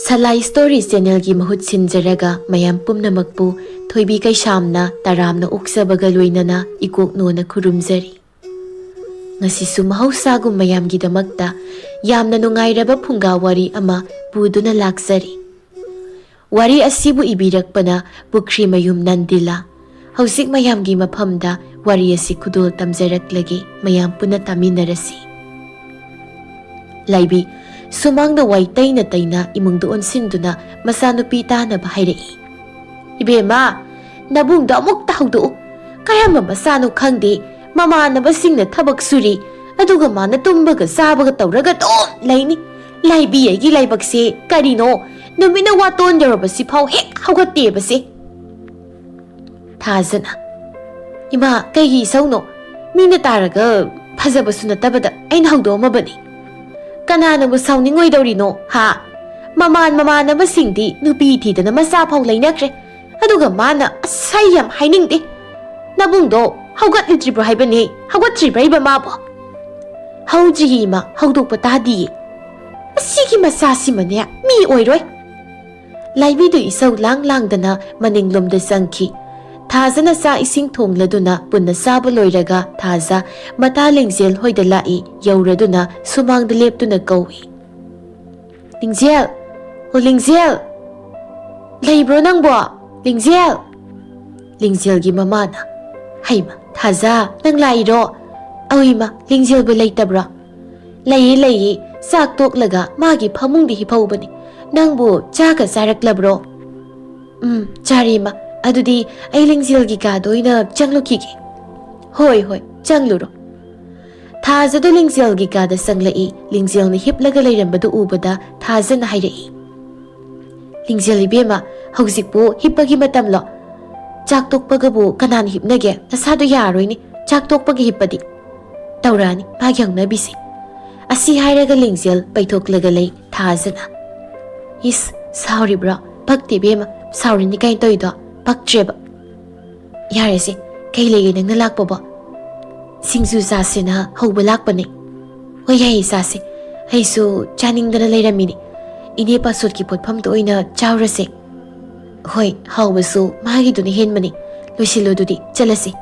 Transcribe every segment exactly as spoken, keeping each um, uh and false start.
ꯁꯂꯥꯏ story ꯆꯦꯅꯦꯜꯒꯤ ꯃꯍꯨꯠ ꯁꯤꯟꯖꯔꯒ ꯃꯌꯥꯝ ꯄꯨꯝꯅꯃꯛꯄꯨ ꯊꯣꯏꯕꯤ ꯀꯩꯁꯥꯝꯅ ꯇꯔꯥꯝꯅ ꯑꯣꯛꯆꯕꯒ ꯂꯣꯏꯅꯅ ꯏꯀꯣꯛꯅꯣꯅ ꯈꯨꯔꯨꯝꯖꯔꯤ꯫ ꯉꯁꯤꯁꯨ ꯃꯍꯧꯁꯥꯒꯨꯝ ꯃꯌꯥꯝꯒꯤꯗꯃꯛꯇ ꯌꯥꯝꯅ ꯅꯨꯡꯉꯥꯏꯔꯕ ꯐꯨꯡꯒꯥ ꯋꯥꯔꯤ ꯑꯃ ꯄꯨꯗꯨꯅ ꯂꯥꯛꯆꯔꯤ꯫ ꯋꯥꯔꯤ ꯑꯁꯤꯕꯨ ꯏꯕꯤꯔꯛꯄꯅ ꯄꯨꯈ꯭ꯔꯤꯃꯌꯨꯝ ꯅꯟꯗꯤꯂꯥ꯫ ꯍꯧꯖꯤꯛ ꯃꯌꯥꯝꯒꯤ ꯃꯐꯝꯗ ꯋꯥꯔꯤ ꯑꯁꯤ ꯈꯨꯗꯣꯜ ꯇꯝꯖꯔꯛꯂꯒꯦ, ꯃꯌꯥꯝ ꯄꯨꯟꯅ ꯇꯥꯃꯤꯟꯅꯔꯁꯤ꯫ ꯂꯥꯏꯕꯤ, ꯁꯨꯃꯥꯡꯗ ꯋꯥꯏ ꯇꯩꯅ ꯇꯩꯅ ꯏꯃꯨꯡꯗ ꯑꯣꯟꯁꯤꯟꯗꯨꯅ ꯃꯆꯥꯅꯨꯄꯤ ꯇꯥꯅꯕ ꯍꯥꯏꯔꯛꯏ꯫ "ꯏꯕꯦꯝꯃ, ꯅꯕꯨꯡꯗꯣ ꯑꯃꯨꯛꯇ ꯍꯧꯗꯣꯛꯎ꯫ ꯀꯔꯝꯕ ꯃꯆꯥꯅꯣ ꯈꯪꯗꯦ, ꯃꯃꯥꯟꯅꯕꯁꯤꯡꯅ ꯊꯕꯛ ꯁꯨꯔꯤ, ꯑꯗꯨꯒ ꯃꯥꯅ ꯇꯨꯝꯕꯒ ꯆꯥꯕꯒ ꯇꯧꯔꯒ ꯑꯗꯨꯝ ꯂꯩꯅꯤ꯫ ꯂꯥꯏꯕꯤ ꯑꯩꯒꯤ ꯂꯥꯏꯕꯛꯁꯦ ꯀꯔꯤꯅꯣ, ꯅꯨꯃꯤꯠꯅ ꯋꯥꯇꯣꯟ ꯌꯧꯔꯕꯁꯤꯐꯥꯎ ꯍꯦꯛ ꯍꯧꯒꯠꯇꯦꯕꯁꯦ꯫" ꯊꯥꯖꯅ, "ꯏꯃꯥ, ꯀꯩꯒꯤ ꯏꯁꯧꯅꯣ? ꯃꯤꯅ ꯇꯥꯔꯒ ꯐꯖꯕꯁꯨ ꯅꯠꯇꯕꯗ ꯑꯩꯅ ꯍꯧꯗꯣꯛꯑꯝꯃꯕꯅꯤ꯫ ꯀꯅꯥꯅꯕꯨ ꯁꯥꯎꯅꯤꯡꯉꯣꯏꯗꯧꯔꯤꯅꯣ, ꯍꯥ? ꯃꯃꯥꯟ ꯃꯃꯥꯟꯅꯕꯁꯤꯡꯗꯤ ꯅꯨꯄꯤ ꯊꯤꯗꯅ ꯃꯆꯥ ꯐꯥꯎ ꯂꯩꯅꯈ꯭ꯔꯦ꯫ ꯑꯗꯨꯒ ꯃꯥꯅ, ꯑꯁ, ꯑꯩ ꯌꯥꯝ ꯍꯥꯏꯅꯤꯡꯗꯦ꯫ ꯅꯕꯨꯡꯗꯣ ꯍꯧꯒꯠꯂꯨꯗ꯭ꯔꯤꯕ꯭ꯔꯣ ꯍꯥꯏꯕꯅꯦ, ꯍꯧꯒꯠꯇ꯭ꯔꯤꯕ꯭ꯔꯥ ꯏꯕ ꯃꯥꯕꯣ?" "ꯍꯧꯗ꯭ꯔꯤꯌꯦ ꯏꯃꯥ, ꯍꯧꯗꯣꯛꯄ ꯇꯥꯗꯤꯌꯦ꯫ ꯑꯁꯤꯒꯤ ꯃꯆꯥꯁꯤꯃꯅꯦ ꯃꯤ ꯑꯣꯏꯔꯣꯏ꯫" ꯂꯥꯏꯕꯤꯗꯨ ꯏꯁꯧ ꯂꯥꯡ ꯂꯥꯡꯗꯅ ꯃꯅꯤꯡꯂꯣꯝꯗ ꯆꯪꯈꯤ꯫ ꯊꯥꯖꯅ ꯆꯥꯛ ꯏꯁꯤꯡ ꯊꯣꯡꯂꯗꯨꯅ ꯄꯨꯟꯅ ꯆꯥꯕ ꯂꯣꯏꯔꯒ ꯊꯥꯖ ꯃꯇꯥ ꯂꯤꯡꯖꯦꯜ ꯍꯣꯏꯗ ꯂꯥꯛꯏ꯫ ꯌꯧꯔꯗꯨꯅ ꯁꯨꯃꯥꯡꯗ ꯂꯦꯞꯇꯨꯅ ꯀꯧꯏ, "ꯂꯤꯡꯖꯦꯜ! ꯑꯣ, ꯂꯤꯡꯖꯦꯜ! ꯂꯩꯕ꯭ꯔꯣ ꯅꯪꯕꯣ? ꯂꯤꯡꯖꯦꯜ!" ꯂꯤꯡꯖꯦꯜꯒꯤ ꯃꯃꯥꯅ, "ꯍꯩꯃ, ꯊꯥꯖ, ꯅꯪ ꯂꯥꯛꯏꯔꯣ? ꯑꯧ ꯏꯃꯥ, ꯂꯤꯡꯖꯦꯜꯕꯨ ꯂꯩꯇꯕ꯭ꯔꯣ?" "ꯂꯩꯌꯦ, ꯂꯩꯌꯦ꯫ ꯆꯥꯛ ꯇꯣꯛꯂꯒ ꯃꯥꯒꯤ ꯐꯃꯨꯡꯗ ꯍꯤꯞꯍꯧꯕꯅꯤ꯫ ꯅꯪꯕꯨ ꯆꯥꯒ ꯆꯥꯔꯛꯂꯕ꯭ꯔꯣ?" "ꯎꯝ, ꯆꯥꯔꯦ ꯏꯃꯥ꯫ ꯑꯗꯨꯗꯤ ꯑꯩ ꯂꯤꯡꯖꯦꯜꯒꯤ ꯀꯥꯗ ꯑꯣꯏꯅ ꯆꯪꯂꯨꯈꯤꯒꯦ꯫" "ꯍꯣꯏ, ꯍꯣꯏ, ꯆꯪꯂꯨꯔꯣ꯫" ꯊꯥꯖꯗꯣ ꯂꯤꯡꯖꯦꯜꯒꯤ ꯀꯥꯗ ꯆꯪꯂꯛꯏ꯫ ꯂꯤꯡꯖꯦꯜꯅ ꯍꯤꯞꯂꯒ ꯂꯩꯔꯝꯕꯗꯨ ꯎꯕꯗ ꯊꯥꯖꯅ ꯍꯥꯏꯔꯛꯏ, "ꯂꯤꯡꯖꯦꯜ ꯏꯕꯦꯝꯃ, ꯍꯧꯖꯤꯛꯄꯨ ꯍꯤꯞꯄꯒꯤ ꯃꯇꯝꯂꯣ? ꯆꯥꯛ ꯇꯣꯛꯄꯒꯕꯨ ꯀꯅꯥꯅ ꯍꯤꯞꯅꯒꯦ? ꯅꯁꯥꯗꯣ ꯌꯥꯔꯣꯏꯅꯦ, ꯆꯥꯛ ꯇꯣꯛꯄꯒ ꯍꯤꯞꯄꯗꯤ꯫" "ꯇꯧꯔꯛꯑꯅꯤ ꯃꯥꯒꯤ ꯍꯧꯅꯕꯤꯁꯦ꯫" ꯑꯁꯤ ꯍꯥꯏꯔꯒ ꯂꯤꯡꯖꯦꯜ ꯄꯩꯊꯣꯛꯂꯒ ꯂꯩ꯫ ꯊꯥꯖꯅ, "ꯏꯁ, ꯁꯥꯎꯔꯤꯕ꯭ꯔꯣ? ꯄꯛꯇꯦ ꯏꯕꯦꯝꯃ, ꯁꯥꯎꯔꯤꯅꯤ ꯀꯥꯏꯅ ꯇꯧꯔꯤꯗꯣ ꯄꯛꯇ꯭ꯔꯦꯕ꯫" "ꯌꯥꯔꯦꯁꯦ, ꯀꯩ ꯂꯩꯒꯦ ꯅꯪꯅ ꯂꯥꯛꯄꯕꯣ?" "ꯁꯤꯡꯖꯨ ꯆꯥꯁꯦꯅ ꯍꯧꯕ ꯂꯥꯛꯄꯅꯦ꯫" "ꯍꯣꯏ, ꯌꯥꯏꯌꯦ, ꯆꯥꯁꯦ꯫ ꯑꯩꯁꯨ ꯆꯥꯅꯤꯡꯗꯅ ꯂꯩꯔꯝꯃꯤꯅꯦ꯫ ꯏꯅꯦ ꯄꯥꯁꯣꯠꯀꯤ ꯄꯣꯠꯐꯝꯗ ꯑꯣꯏꯅ ꯆꯥꯎꯔꯁꯦ꯫ ꯍꯣꯏ, ꯍꯥꯎꯕꯁꯨ ꯃꯥꯒꯤꯗꯨꯅ ꯍꯦꯟꯕꯅꯤ꯫ ꯂꯣꯏꯁꯤꯜꯂꯣ ꯑꯗꯨꯗꯤ, ꯆꯠꯂꯁꯤ꯫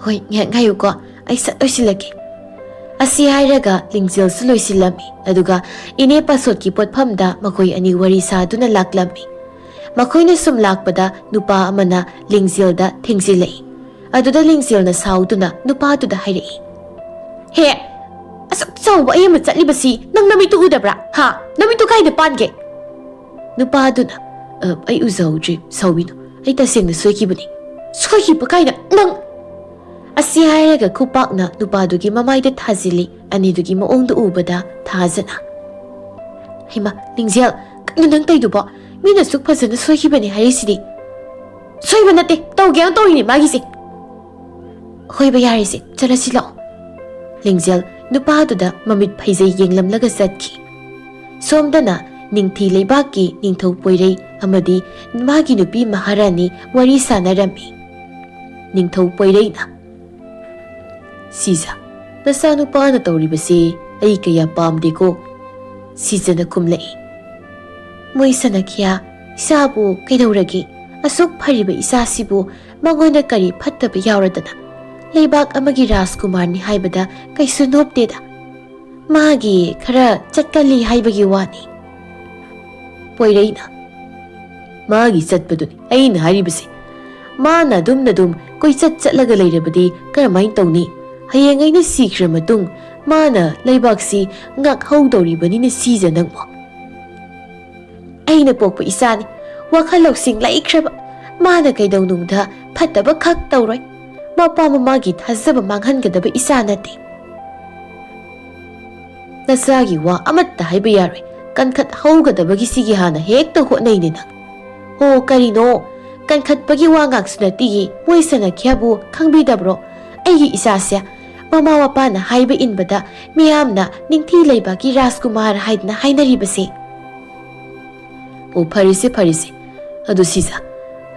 ꯍꯣꯏ, ꯉꯥꯏꯍꯥꯛ ꯉꯥꯏꯌꯨꯀꯣ, ꯑꯩ ꯁꯠ ꯂꯣꯏꯁꯤꯜꯂꯛꯀꯦ꯫ ꯑꯁꯤ ꯍꯥꯏꯔꯒ ꯂꯤꯡꯖꯦꯜꯁꯨ ꯂꯣꯏꯁꯤꯜꯂꯝꯃꯤ, ꯑꯗꯨꯒ ꯏꯅꯦ ꯄꯥꯁꯣꯠꯀꯤ ꯄꯣꯠꯐꯝꯗ ꯃꯈꯣꯏ ꯑꯅꯤ ꯋꯥꯔꯤ ꯁꯥꯗꯨꯅ ꯂꯥꯛꯂꯝꯃꯤ꯫ ꯃꯈꯣꯏꯅ ꯁꯨꯝ ꯂꯥꯛꯄꯗ ꯅꯨꯄꯥ ꯑꯃꯅ ꯂꯤꯡꯖꯦꯜꯗ ꯊꯦꯡꯖꯤꯜꯂꯛꯏ꯫ ꯑꯗꯨꯗ ꯂꯤꯡꯖꯦꯜꯅ ꯁꯥꯎꯗꯨꯅ ꯅꯨꯄꯥꯗꯨꯗ ꯍꯥꯏꯔꯛꯏ, "ꯍꯦ, ꯑꯁꯨꯛ ꯆꯥꯎꯕ ꯑꯩ ꯑꯃ ꯆꯠꯂꯤꯕꯁꯤ ꯅꯪ ꯅꯃꯤꯠꯇꯨ ꯎꯗꯕ꯭ꯔꯥ? ꯍꯥ? ꯅꯃꯤꯠꯇꯨ ꯀꯥꯏꯗ ꯄꯥꯟꯒꯦ?" ꯅꯨꯄꯥꯗꯨꯅ, "ꯑ, ꯑꯩ ꯎꯖꯍꯧꯗ꯭ꯔꯦ, ꯁꯥꯎꯕꯤꯅꯨ꯫ ꯑꯩ ꯇꯁꯦꯡꯅ ꯁꯣꯏꯈꯤꯕꯅꯤ꯫" "ꯁꯣꯏꯈꯤꯕ ꯀꯥꯏꯅ ꯅꯪ!" ꯑꯁꯤ ꯍꯥꯏꯔꯒ ꯈꯨꯄꯥꯛꯅ ꯅꯨꯄꯥꯗꯨꯒꯤ ꯃꯃꯥꯏꯗ ꯊꯥꯖꯤꯜꯂꯤ꯫ ꯑꯅꯤꯗꯨꯒꯤ ꯃꯑꯣꯡꯗꯨ ꯎꯕꯗ ꯊꯥꯖꯅ, "ꯍꯩꯃꯥ, ꯂꯤꯡꯖꯦꯜ, ꯀꯩꯅꯣ ꯅꯪ ꯇꯧꯏꯗꯨꯕꯣ? ꯃꯤꯅ ꯑꯁꯨꯛ ꯐꯖꯅ ꯁꯣꯏꯈꯤꯕꯅꯤ ꯍꯥꯏꯔꯤꯁꯤꯗꯤ꯫ ꯁꯣꯏꯕ ꯅꯠꯇꯦ, ꯇꯧꯒꯦꯅ ꯇꯧꯔꯤꯅꯦ ꯃꯥꯒꯤꯁꯦ꯫" "ꯍꯣꯏꯕ, ꯌꯥꯔꯦꯁꯦ, ꯆꯠꯂꯁꯤ ꯂꯥꯛꯑꯣ꯫" ꯂꯤꯡꯖꯦꯜ ꯅꯨꯄꯥꯗꯨꯗ ꯃꯃꯤꯠ ꯐꯩꯖꯩ ꯌꯦꯡꯂꯝꯂꯒ ꯆꯠꯈꯤ꯫ ꯁꯣꯝꯗꯅ ꯅꯤꯡꯊꯤ ꯂꯩꯕꯥꯛꯀꯤ ꯅꯤꯡꯊꯧ ꯄꯣꯏꯔꯩ ꯑꯃꯗꯤ ꯃꯥꯒꯤ ꯅꯨꯄꯤ ꯃꯍꯥꯔꯥꯅꯤ ꯋꯥꯔꯤ ꯁꯥꯟꯅꯔꯝꯃꯤ꯫ ꯅꯤꯡꯊꯧ ꯄꯣꯏꯔꯩꯅ, "ꯁꯤꯖ, ꯅꯆꯥꯅꯨꯄꯥꯅ ꯇꯧꯔꯤꯕꯁꯤ ꯑꯩ ꯀꯌꯥ ꯄꯥꯝꯗꯦꯀꯣ꯫" ꯁꯤꯖꯅ ꯈꯨꯝꯂꯛꯏ, "ꯃꯣꯏ ꯁꯅꯈꯤꯌꯥ, ꯏꯆꯥꯕꯨ ꯀꯩꯗꯧꯔꯒꯦ? ꯑꯁꯨꯛ ꯐꯔꯤꯕ ꯏꯆꯥꯁꯤꯕꯨ ꯃꯉꯣꯟꯗ ꯀꯔꯤ ꯐꯠꯇꯕ ꯌꯥꯎꯔꯗꯅ? ꯂꯩꯕꯥꯛ ꯑꯃꯒꯤ ꯔꯥꯖꯀꯨꯃꯥꯔꯅꯤ ꯍꯥꯏꯕꯗ ꯀꯩꯁꯨ ꯅꯣꯞꯇꯦꯗ꯫ ꯃꯥꯒꯤ ꯈꯔ ꯆꯠꯀꯜꯂꯤ ꯍꯥꯏꯕꯒꯤ ꯋꯥꯅꯤ꯫" ꯄꯣꯏꯔꯩꯅ, "ꯃꯥꯒꯤ ꯆꯠꯄꯗꯨꯅꯤ ꯑꯩꯅ ꯍꯥꯏꯔꯤꯕꯁꯦ꯫ ꯃꯥꯅ ꯑꯗꯨꯝꯅ ꯑꯗꯨꯝ ꯀꯣꯏꯆꯠ ꯆꯠꯂꯒ ꯂꯩꯔꯕꯗꯤ ꯀꯔꯝꯍꯥꯏꯅ ꯇꯧꯅꯤ? ꯍꯌꯦꯡ ꯑꯩꯅ ꯁꯤꯈ꯭ꯔ ꯃꯇꯨꯡ ꯃꯥꯅ ꯂꯩꯕꯥꯛꯁꯤ ꯉꯥꯛꯍꯧꯗꯧꯔꯤꯕꯅꯤꯅ ꯁꯤꯖ ꯅꯪꯕꯣ꯫ ꯑꯩꯅ ꯄꯣꯛꯄ ꯏꯆꯥꯅꯤ, ꯋꯥꯈꯜ ꯂꯧꯁꯤꯡ ꯂꯩꯈ꯭ꯔꯕ, ꯃꯥꯅ ꯀꯩꯗꯧꯅꯨꯡꯗ ꯐꯠꯇꯕ ꯈꯛ ꯇꯧꯔꯣꯏ꯫ ꯃꯄꯥ ꯃꯃꯥꯒꯤ ꯊꯥꯖꯕ ꯃꯥꯡꯍꯟꯒꯗꯕ ꯏꯆꯥ ꯅꯠꯇꯦ꯫ ꯅꯆꯥꯒꯤ ꯋꯥ ꯑꯃꯠꯇ ꯍꯥꯏꯕ ꯌꯥꯔꯣꯏ, ꯀꯟꯈꯠ ꯍꯧꯒꯗꯕꯒꯤ ꯁꯤꯒꯤ ꯍꯥꯟꯅ ꯍꯦꯛꯇ ꯍꯣꯠꯅꯩꯅꯦ ꯅꯪ꯫ ꯍꯣ, ꯀꯔꯤꯅꯣ? ꯀꯟꯈꯠꯄꯒꯤ ꯋꯥ ꯉꯥꯛꯁꯨ ꯅꯠꯇꯤꯌꯦ, ꯃꯣꯏ ꯁꯅꯈꯤꯌꯥꯕꯨ ꯈꯪꯕꯤꯗꯕ꯭ꯔꯣ? ꯑꯩꯒꯤ ꯏꯆꯥꯁꯦ ꯃꯃꯥ ꯃꯄꯥꯅ ꯍꯥꯏꯕ ꯏꯟꯕꯗ ꯃꯤꯌꯥꯝꯅ ꯅꯤꯡꯊꯤ ꯂꯩꯕꯥꯛꯀꯤ ꯔꯥꯖꯀꯨꯃꯥꯔ ꯍꯥꯏꯗꯅ ꯍꯥꯏꯅꯔꯤꯕꯁꯦ꯫" "ꯑꯣ, ꯐꯔꯦꯁꯦ, ꯐꯔꯦꯁꯦ꯫ ꯑꯗꯨ ꯁꯤꯖ,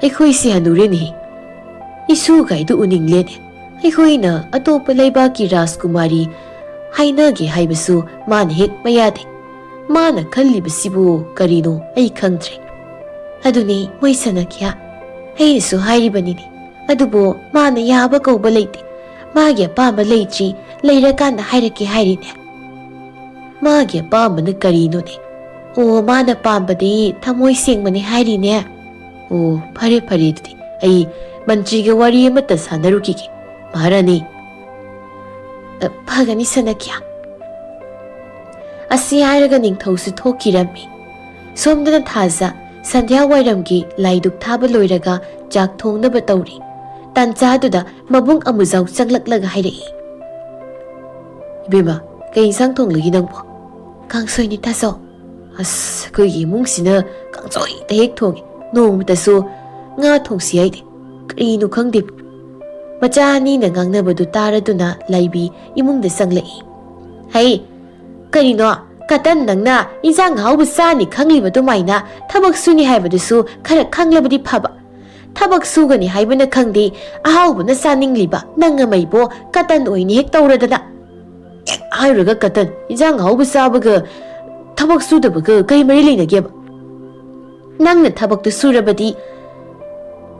ꯑꯩꯈꯣꯏꯁꯦ ꯍꯅꯨꯔꯦꯅꯦꯍꯦ꯫ ꯏꯁꯨꯒꯥꯏꯗꯨ ꯎꯅꯤꯡꯂꯦꯅꯦ꯫ ꯑꯩꯈꯣꯏꯅ ꯑꯇꯣꯞꯄ ꯂꯩꯕꯥꯛꯀꯤ ꯔꯥꯖꯀꯨꯃꯥꯔꯤ ꯍꯥꯏꯅꯒꯦ ꯍꯥꯏꯕꯁꯨ ꯃꯥꯅ ꯍꯦꯛ ꯃꯌꯥꯗꯦ꯫ ꯃꯥꯅ ꯈꯜꯂꯤꯕꯁꯤꯕꯨ ꯀꯔꯤꯅꯣ ꯑꯩ ꯈꯪꯗ꯭ꯔꯦ꯫ ꯑꯗꯨꯅꯤ ꯃꯣꯏ ꯁꯅꯈ꯭ꯌꯥ, ꯑꯩꯅꯁꯨ ꯍꯥꯏꯔꯤꯕꯅꯤꯅꯦ꯫ ꯑꯗꯨꯕꯨ ꯃꯥꯅ ꯌꯥꯕ ꯀꯧꯕ ꯂꯩꯇꯦ꯫ ꯃꯥꯒꯤ ꯑꯄꯥꯝꯕ ꯂꯩꯇ꯭ꯔꯤ, ꯂꯩꯔꯀꯥꯟꯗ ꯍꯥꯏꯔꯛꯀꯦ ꯍꯥꯏꯔꯤꯅꯦ꯫ ꯃꯥꯒꯤ ꯑꯄꯥꯝꯕꯅ ꯀꯔꯤꯅꯣꯅꯦ? ꯑꯣ, ꯃꯥꯅ ꯄꯥꯝꯕꯗꯤ ꯊꯃꯣꯏ ꯁꯦꯡꯕꯅꯦ ꯍꯥꯏꯔꯤꯅꯦ꯫ ꯑꯣ, ꯐꯔꯦ ꯐꯔꯦ, ꯑꯗꯨꯗꯤ ꯑꯩ ꯃꯟꯇ꯭ꯔꯤꯒ ꯋꯥꯔꯤ ꯑꯃꯠꯇ ꯁꯥꯟꯅꯔꯨꯈꯤꯒꯦ, ꯃꯍꯥꯔꯥꯅꯤ꯫ ꯑ, ꯐꯒꯅꯤ ꯁꯅꯈ꯭ꯌꯥ꯫ ꯑꯁꯤ ꯍꯥꯏꯔꯒ ꯅꯤꯡꯊꯧꯁꯨ ꯊꯣꯛꯈꯤꯔꯝꯃꯤ꯫ ꯁꯣꯝꯗꯅ ꯊꯥꯖ ꯁꯟꯙ꯭ꯌꯥ ꯋꯥꯏꯔꯝꯒꯤ ꯂꯥꯏꯗꯨꯛ ꯊꯥꯕ ꯂꯣꯏꯔꯒ ꯆꯥꯛ ꯊꯣꯡꯅꯕ ꯇꯧꯔꯤ꯫ ꯇꯥꯟꯖꯥꯗꯨꯗ ꯃꯕꯨꯡ ꯑꯃꯨꯖꯥꯎ ꯆꯪꯂꯛꯂꯒ ꯍꯥꯏꯔꯛꯏ, "ꯏꯕꯦꯝꯃ, ꯀꯩ ꯏꯟꯁꯥꯡ ꯊꯣꯡꯂꯒꯦ ꯅꯪꯕꯣ?" "ꯀꯥꯡꯁꯣꯏꯅꯤ ꯇꯥꯖꯧ꯫" "ꯑꯁ, ꯑꯩꯈꯣꯏꯒꯤ ꯏꯃꯨꯡꯁꯤꯅ ꯀꯥꯡꯁꯣꯏꯗ ꯍꯦꯛ ꯊꯣꯡꯉꯤ, ꯅꯣꯡꯃꯇꯁꯨ ꯉꯥ ꯊꯣꯡꯁꯤ ꯍꯥꯏꯗꯦ꯫ ꯀꯔꯤꯅꯣ ꯈꯪꯗꯦ꯫" ꯃꯆꯥ ꯑꯅꯤꯅ ꯉꯥꯡꯅꯕꯗꯨ ꯇꯥꯔꯗꯨꯅ ꯂꯥꯏꯕꯤ ꯏꯃꯨꯡꯗ ꯆꯪꯂꯛꯏ꯫ "ꯍꯩ, ꯀꯔꯤꯅꯣ? ꯀꯇꯟ, ꯅꯪꯅ ꯏꯟꯁꯥꯡ ꯑꯍꯥꯎꯕ ꯆꯥꯅꯤ ꯈꯪꯂꯤꯕ ꯑꯗꯨꯃꯥꯏꯅ ꯊꯕꯛ ꯁꯨꯅꯤ ꯍꯥꯏꯕꯗꯨꯁꯨ ꯈꯔ ꯈꯪꯂꯕꯗꯤ ꯐꯕ꯫ ꯊꯕꯛ ꯁꯨꯒꯅꯤ ꯍꯥꯏꯕꯅ ꯈꯪꯗꯦ, ꯑꯍꯥꯎꯕꯅ ꯆꯥꯅꯤꯡꯂꯤꯕ ꯅꯪ ꯑꯃꯩꯕꯣ ꯀꯇꯟ ꯑꯣꯏꯅ ꯍꯦꯛ ꯇꯧꯔꯗꯅ꯫" ꯍꯦꯛ ꯍꯥꯏꯔꯨꯔꯒ ꯀꯇꯟ, ꯏꯟꯁꯥꯡ ꯑꯍꯥꯎꯕ ꯆꯥꯕꯒ ꯊꯕꯛ ꯁꯨꯗꯕꯒ ꯀꯔꯤ ꯃꯔꯤ ꯂꯩꯅꯒꯦꯕ? ꯅꯪꯅ ꯊꯕꯛꯇꯨ ꯁꯨꯔꯕꯗꯤ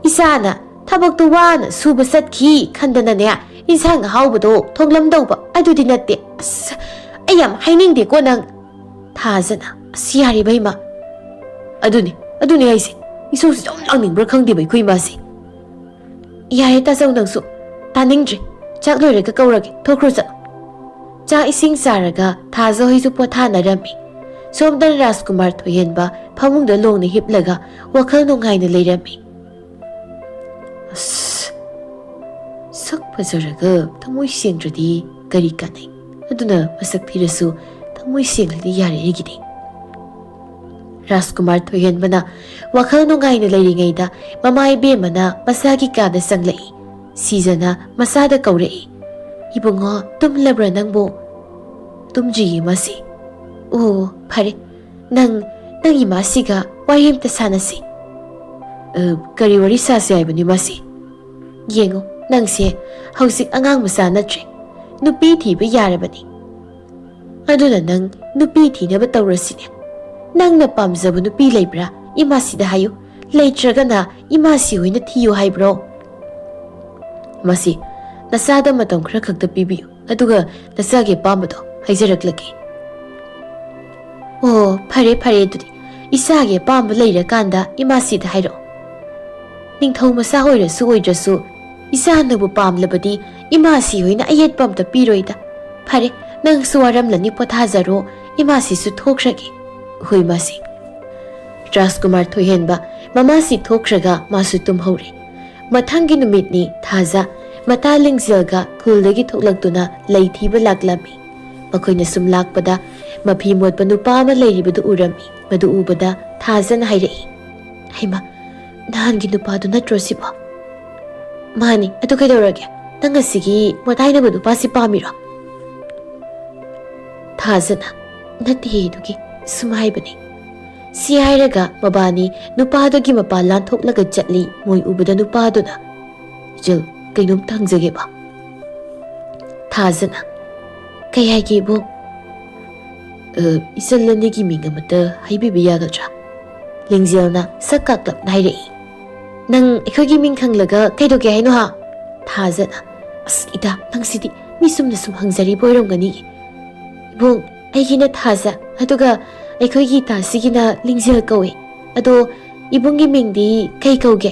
ꯏꯆꯥꯅ ꯊꯕꯛꯇꯨ ꯋꯥꯅ ꯁꯨꯕ ꯆꯠꯈꯤ ꯈꯟꯗꯅꯅꯦ, ꯏꯟꯁꯥꯡ ꯑꯍꯥꯎꯕꯗꯣ ꯊꯣꯡꯂꯝꯗꯧꯕ ꯑꯗꯨꯗꯤ ꯅꯠꯇꯦ꯫ ꯑꯁ, ꯑꯩ ꯌꯥꯝ ꯍꯥꯏꯅꯤꯡꯗꯦꯀꯣ ꯅꯪ꯫ ꯊꯥꯖꯅ, "ꯑꯁ, ꯌꯥꯔꯦ ꯏꯃꯥ꯫ ꯑꯗꯨꯅꯤ, ꯑꯗꯨꯅꯤ ꯍꯥꯏꯁꯦ꯫ ꯏꯁꯧꯁꯤ ꯌꯥꯝ ꯂꯥꯡꯅꯤꯡꯕ꯭ꯔꯥ ꯈꯪꯗꯦꯕ ꯑꯩꯈꯣꯏ ꯏꯃꯥꯁꯦ꯫" "ꯌꯥꯔꯦ ꯇꯥꯖꯧ, ꯅꯪꯁꯨ ꯇꯥꯅꯤꯡꯗ꯭ꯔꯦ꯫ ꯆꯥꯛ ꯂꯣꯏꯔꯒ ꯀꯧꯔꯒꯦ, ꯊꯣꯛꯈ꯭ꯔꯣ ꯆꯠꯂꯣ꯫" ꯆꯥꯛ ꯏꯁꯤꯡ ꯆꯥꯔꯒ ꯊꯥꯖ ꯍꯣꯏꯁꯨ ꯄꯣꯊꯥꯅꯔꯝꯃꯤ꯫ ꯁꯣꯝꯗ ꯔꯥꯖꯀꯨꯃꯥꯔ ꯊꯣꯏꯍꯦꯟꯕ ꯐꯃꯨꯡꯗ ꯂꯣꯡꯅ ꯍꯤꯞꯂꯒ ꯋꯥꯈꯜ ꯅꯨꯡꯉꯥꯏꯅ ꯂꯩꯔꯝꯃꯤ꯫ "ꯑꯁ, ꯁꯛ ꯐꯖꯔꯒ ꯊꯃꯣꯏ ꯁꯦꯡꯗ꯭ꯔꯗꯤ ꯀꯔꯤ ꯀꯥꯟꯅꯩ? ꯑꯗꯨꯅ ꯃꯁꯛ ꯊꯤꯔꯁꯨ ꯊꯃꯣꯏ ꯁꯦꯡꯂꯗꯤ ꯌꯥꯔꯦ ꯑꯩꯒꯤꯗꯤ꯫" ꯔꯥꯖꯀꯨꯃꯥꯔ ꯊꯣꯏꯍꯦꯟꯕꯅ ꯋꯥꯈꯜ ꯅꯨꯡꯉꯥꯏꯅ ꯂꯩꯔꯤꯉꯩꯗ ꯃꯃꯥ ꯏꯕꯦꯝꯃꯅ ꯃꯁꯥꯒꯤ ꯀꯥꯗ ꯆꯪꯂꯛꯏ꯫ ꯁꯤꯖꯅ ꯃꯆꯥꯗ ꯀꯧꯔꯛꯏ, "ꯏꯕꯨꯡꯉꯣ, ꯇꯨꯝꯂꯕ꯭ꯔꯥ ꯅꯪꯕꯨ?" "ꯇꯨꯝꯗ꯭ꯔꯤꯌꯦ ꯃꯥꯁꯤ꯫" "ꯑꯣ, ꯐꯔꯦ꯫ ꯅꯪ, ꯅꯪ ꯏꯃꯥꯁꯤꯒ ꯋꯥꯔꯤ ꯑꯝꯇ ꯁꯥꯟꯅꯁꯤ꯫" "ꯑ, ꯀꯔꯤ ꯋꯥꯔꯤ ꯁꯥꯁꯤ ꯍꯥꯏꯕꯅꯤ ꯃꯥꯁꯤ?" "ꯌꯦꯡꯉꯨ, ꯅꯪꯁꯦ ꯍꯧꯖꯤꯛ ꯑꯉꯥꯡ ꯃꯆꯥ ꯅꯠꯇ꯭ꯔꯦ꯫ ꯅꯨꯄꯤ ꯊꯤꯕ ꯌꯥꯔꯕꯅꯤ꯫ ꯑꯗꯨꯅ ꯅꯪ ꯅꯨꯄꯤ ꯊꯤꯅꯕ ꯇꯧꯔꯁꯤꯅꯦ꯫ ꯅꯪꯅ ꯄꯥꯝꯖꯕ ꯅꯨꯄꯤ ꯂꯩꯕ꯭ꯔꯥ? ꯏꯃꯥꯁꯤꯗ ꯍꯥꯏꯌꯨ꯫ ꯂꯩꯇ꯭ꯔꯒꯅ ꯏꯃꯥꯁꯤ ꯍꯣꯏꯅ ꯊꯤꯌꯨ ꯍꯥꯏꯕ꯭ꯔꯣ?" "ꯃꯁꯤ, ꯅꯆꯥꯗ ꯃꯇꯝ ꯈꯔ ꯈꯛꯇ ꯄꯤꯕꯤꯌꯨ, ꯑꯗꯨꯒ ꯅꯆꯥꯒꯤ ꯑꯄꯥꯝꯕꯗꯣ ꯍꯥꯏꯖꯔꯛꯂꯒꯦ꯫" "ꯑꯣ, ꯐꯔꯦ ꯐꯔꯦ, ꯑꯗꯨꯗꯤ ꯏꯆꯥꯒꯤ ꯑꯄꯥꯝꯕ ꯂꯩꯔꯀꯥꯟꯗ ꯏꯃꯥꯁꯤꯗ ꯍꯥꯏꯔꯛꯑꯣ꯫ ꯅꯤꯡꯊꯧ ꯃꯆꯥ ꯑꯣꯏꯔꯁꯨ ꯑꯣꯏꯗ꯭ꯔꯁꯨ, ꯏꯆꯥꯅꯕꯨ ꯄꯥꯝꯂꯕꯗꯤ ꯏꯃꯥꯁꯤ ꯍꯣꯏꯅ ꯑꯌꯦꯠꯄ ꯑꯝꯇ ꯄꯤꯔꯣꯏꯗ꯫ ꯐꯔꯦ, ꯅꯪꯁꯨ ꯋꯥꯔꯝꯂꯅꯤ, ꯄꯣꯊꯥꯖꯔꯣ꯫ ꯏꯃꯥꯁꯤꯁꯨ ꯊꯣꯛꯈ꯭ꯔꯒꯦ꯫" "ꯍꯣꯏ, ꯃꯥꯁꯤ꯫" ꯔꯥꯖꯀꯨꯃꯥꯔ ꯊꯣꯏꯍꯦꯟꯕ ꯃꯃꯥꯁꯤ ꯊꯣꯛꯈ꯭ꯔꯒ ꯃꯥꯁꯨ ꯇꯨꯝꯍꯧꯔꯦ꯫ ꯃꯊꯪꯒꯤ ꯅꯨꯃꯤꯠꯅꯤ ꯊꯥꯖ ꯃꯇꯥ ꯂꯤꯡꯖꯦꯜꯒ ꯈꯨꯜꯗꯒꯤ ꯊꯣꯛꯂꯛꯇꯨꯅ ꯂꯩ ꯊꯤꯕ ꯂꯥꯛꯂꯝꯃꯤ꯫ ꯃꯈꯣꯏꯅ ꯁꯨꯝ ꯂꯥꯛꯄꯗ ꯃꯐꯤ ꯃꯣꯠꯄ ꯅꯨꯄꯥ ꯑꯃ ꯂꯩꯔꯤꯕꯗꯨ ꯎꯔꯝꯃꯤ꯫ ꯃꯗꯨ ꯎꯕꯗ ꯊꯥꯖꯅ ꯍꯥꯏꯔꯛꯏ, "ꯍꯩꯃꯥ, ꯅꯍꯥꯟꯒꯤ ꯅꯨꯄꯥꯗꯨ ꯅꯠꯇ꯭ꯔꯣ ꯁꯤꯕꯣ?" "ꯃꯥꯅꯤ, ꯑꯗꯨ ꯀꯩꯗꯧꯔꯒꯦ? ꯅꯪ ꯑꯁꯤꯒꯤ ꯃꯇꯥꯏꯅꯕ ꯅꯨꯄꯥꯁꯤ ꯄꯥꯝꯃꯤꯔꯣ?" ꯊꯥꯖꯅ, "ꯅꯠꯇꯦꯍꯦ, ꯑꯗꯨꯒꯤ ꯁꯨꯝ ꯍꯥꯏꯕꯅꯤ꯫" ꯁꯤ ꯍꯥꯏꯔꯒ ꯃꯕꯥꯅꯤ ꯅꯨꯄꯥꯗꯨꯒꯤ ꯃꯄꯥ ꯂꯥꯟꯊꯣꯛꯂꯒ ꯆꯠꯂꯤ꯫ ꯃꯣꯏ ꯎꯕꯗ ꯅꯨꯄꯥꯗꯨꯅ, "ꯏꯆꯜ, ꯀꯩꯅꯣꯝꯇ ꯍꯪꯖꯒꯦꯕ꯫" ꯊꯥꯖꯅ, "ꯀꯩ ꯍꯥꯏꯒꯦ, ꯏꯕꯨꯡ?" "ꯑ, ꯏꯆꯜ ꯑꯅꯤꯒꯤ ꯃꯤꯡ ꯑꯃꯇ ꯍꯥꯏꯕꯤꯕ ꯌꯥꯒꯗ꯭ꯔꯥ?" ꯂꯤꯡꯖꯦꯜꯅ ꯁꯛ ꯀꯥꯛꯂꯞꯅ ꯍꯥꯏꯔꯛꯏ꯫ "ꯅꯪ ꯑꯩꯈꯣꯏꯒꯤ ꯃꯤꯡ ꯈꯪꯂꯒ ꯀꯩꯗꯧꯒꯦ ꯍꯥꯏꯅꯣ, ꯍꯥ?" ꯊꯥꯖꯅ, "ꯑꯁ, ꯏꯇꯥ, ꯅꯪꯁꯤꯗꯤ ꯃꯤ ꯆꯨꯝꯅ ꯁꯨꯝ ꯍꯪꯖꯔꯤꯕ ꯑꯣꯏꯔꯝꯒꯅꯤ꯫ ꯏꯕꯨꯡ, ꯑꯩꯒꯤꯅ ꯊꯥꯖ, ꯑꯗꯨꯒ ꯑꯩꯈꯣꯏꯒꯤ ꯏꯇꯥꯁꯤꯒꯤꯅ ꯂꯤꯡꯖꯦꯜ ꯀꯧꯏ꯫ ꯑꯗꯣ ꯏꯕꯨꯡꯒꯤ ꯃꯤꯡꯗꯤ ꯀꯩ ꯀꯧꯒꯦ?"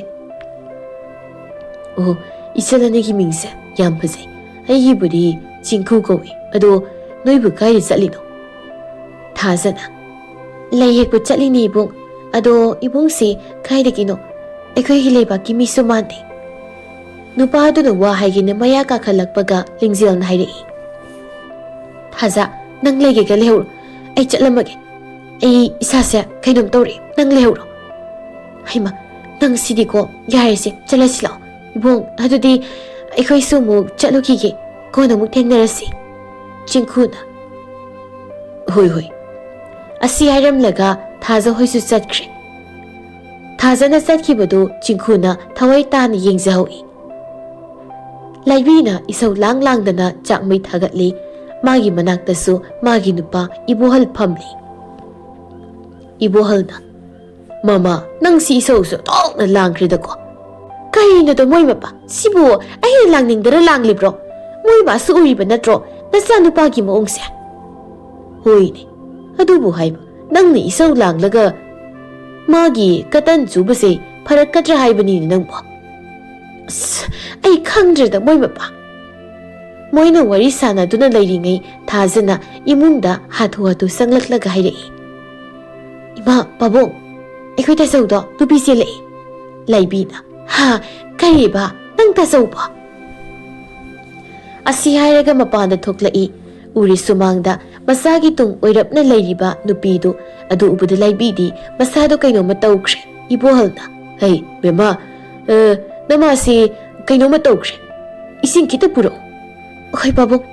"ꯑꯣ, ꯏꯆꯜ ꯑꯅꯤꯒꯤ ꯃꯤꯡꯁꯦ ꯌꯥꯝ ꯐꯖꯩ꯫ ꯑꯩꯒꯤꯕꯨꯗꯤ ꯆꯤꯡꯈꯨ ꯀꯧꯏ꯫ ꯑꯗꯣ ꯅꯣꯏꯕꯨ ꯀꯥꯏꯗ ꯆꯠꯂꯤꯅꯣ?" ꯊꯥꯖꯅ, "ꯂꯩ ꯍꯦꯛꯄ ꯆꯠꯂꯤꯅꯦ, ꯏꯕꯨꯡ꯫ ꯑꯗꯣ ꯏꯕꯨꯡꯁꯦ ꯀꯥꯏꯗꯒꯤꯅꯣ? ꯑꯩꯈꯣꯏꯒꯤ ꯂꯩꯕꯥꯛꯀꯤ ꯃꯤꯁꯨ ꯃꯥꯟꯗꯦ꯫" ꯅꯨꯄꯥꯗꯨꯅ ꯋꯥ ꯍꯥꯏꯒꯦꯅ ꯃꯌꯥ ꯀꯥꯈꯠꯂꯛꯄꯒ ꯂꯤꯡꯖꯦꯜꯅ ꯍꯥꯏꯔꯛꯏ, "ꯊꯥꯖ, ꯅꯪ ꯂꯩꯒꯦꯒ ꯂꯩꯍꯧꯔꯣ꯫ ꯑꯩ ꯆꯠꯂꯝꯃꯒꯦ꯫ ꯑꯩ ꯏꯁꯥꯁꯦ ꯀꯩꯅꯣꯝ ꯇꯧꯔꯦ꯫ ꯅꯪ ꯂꯩꯍꯧꯔꯣ꯫" "ꯍꯩꯃꯥ, ꯅꯪ ꯁꯤꯗꯤꯀꯣ꯫ ꯌꯥꯔꯦꯁꯦ, ꯆꯠꯂꯁꯤ ꯂꯥꯛꯑꯣ꯫ ꯏꯕꯨꯡ, ꯑꯗꯨꯗꯤ ꯑꯩꯈꯣꯏꯁꯨ ꯑꯃꯨꯛ ꯆꯠꯂꯨꯈꯤꯒꯦ꯫ ꯀꯣꯟꯅ ꯑꯃꯨꯛ ꯊꯦꯡꯅꯔꯁꯤ꯫" ꯆꯤꯡꯈꯨꯅ, "ꯍꯣꯏ, ꯍꯣꯏ꯫" ꯑꯁꯤ ꯍꯥꯏꯔꯝꯂꯒ ꯊꯥꯖ ꯍꯣꯏꯁꯨ ꯆꯠꯈ꯭ꯔꯦ꯫ ꯊꯥꯖꯅ ꯆꯠꯈꯤꯕꯗꯨ ꯆꯤꯡꯈꯨꯅ ꯊꯋꯥꯏ ꯇꯥꯅ ꯌꯦꯡꯖꯍꯧꯏ꯫ ꯂꯥꯏꯕꯤꯅ ꯏꯁꯧ ꯂꯥꯡ ꯂꯥꯡꯗꯅ ꯆꯥꯛꯃꯩ ꯊꯥꯒꯠꯂꯤ꯫ ꯃꯥꯒꯤ ꯃꯅꯥꯛꯇꯁꯨ ꯃꯥꯒꯤ ꯅꯨꯄꯥ ꯏꯕꯣꯍꯜ ꯐꯝꯂꯤ꯫ ꯏꯕꯣꯍꯜꯅ, "ꯃꯃꯥ, ꯅꯪꯁꯤ ꯏꯁꯧꯁꯨ ꯊꯣꯛꯅ ꯂꯥꯡꯈ꯭ꯔꯦꯗꯀꯣ꯫ ꯀꯔꯤꯅꯣꯗꯣ ꯃꯣꯏ ꯃꯄꯥ? ꯁꯤꯕꯨ ꯑꯩꯅ ꯂꯥꯡꯅꯤꯡꯗꯅ ꯂꯥꯡꯂꯤꯕ꯭ꯔꯣ? ꯃꯣꯏ ꯃꯥꯁꯨ ꯎꯔꯤꯕ ꯅꯠꯇ꯭ꯔꯣ ꯅꯆꯥꯅꯨꯄꯥꯒꯤ ꯃꯑꯣꯡꯁꯦ?" "ꯍꯣꯏꯅꯦ, ꯑꯗꯨꯕꯨ ꯍꯥꯏꯕ, ꯅꯪꯅ ꯏꯁꯧ ꯂꯥꯡꯂꯒ ꯃꯥꯒꯤ ꯀꯇꯟ ꯆꯨꯕꯁꯦ ꯐꯔꯛꯀꯗ꯭ꯔꯥ ꯍꯥꯏꯕꯅꯤꯅꯦ ꯅꯪꯕꯣ?" "ꯑꯁ, ꯑꯩ ꯈꯪꯗ꯭ꯔꯦꯗ ꯃꯣꯏ ꯃꯄꯥ꯫" ꯃꯣꯏꯅ ꯋꯥꯔꯤ ꯁꯥꯟꯅꯗꯨꯅ ꯂꯩꯔꯤꯉꯩ ꯊꯥꯖꯅ ꯏꯃꯨꯡꯗ ꯍꯥꯊꯨ ꯍꯥꯊꯨ ꯆꯪꯂꯛꯂꯒ ꯍꯥꯏꯔꯛꯏ, "ꯏꯃꯥ, ꯄꯥꯕꯨꯡ, ꯑꯩꯈꯣꯏ ꯇꯥꯆꯧꯗꯣ ꯅꯨꯄꯤ ꯆꯦꯜꯂꯛꯏ꯫" ꯂꯥꯏꯕꯤꯅ, "ꯍꯥ, ꯀꯔꯤꯕ? ꯅꯪ ꯇꯥꯆꯧꯕꯣ?" ꯑꯁꯤ ꯍꯥꯏꯔꯒ ꯃꯄꯥꯟꯗ ꯊꯣꯛꯂꯛꯏ꯫ ꯎꯔꯤ ꯁꯨꯃꯥꯡꯗ ꯃꯆꯥꯒꯤ ꯇꯨꯡ ꯑꯣꯏꯔꯞꯅ ꯂꯩꯔꯤꯕ ꯅꯨꯄꯤꯗꯨ ꯑꯗꯨ ꯎꯕꯗ ꯂꯥꯏꯕꯤꯗꯤ ꯃꯁꯥꯗꯣ ꯀꯩꯅꯣꯝꯃ ꯇꯧꯈ꯭ꯔꯦ꯫ ꯏꯕꯣꯍꯜꯅ, "ꯍꯩ, ꯕꯦꯝꯃ, ꯑ, ꯅꯃꯥꯁꯤ ꯀꯩꯅꯣꯝꯃ ꯇꯧꯈ꯭ꯔꯦ꯫ ꯏꯁꯤꯡ ꯈꯤꯇ ꯄꯨꯔꯛꯎ꯫" "ꯑꯩꯈꯣꯏ ꯄꯥꯕꯨꯡ꯫"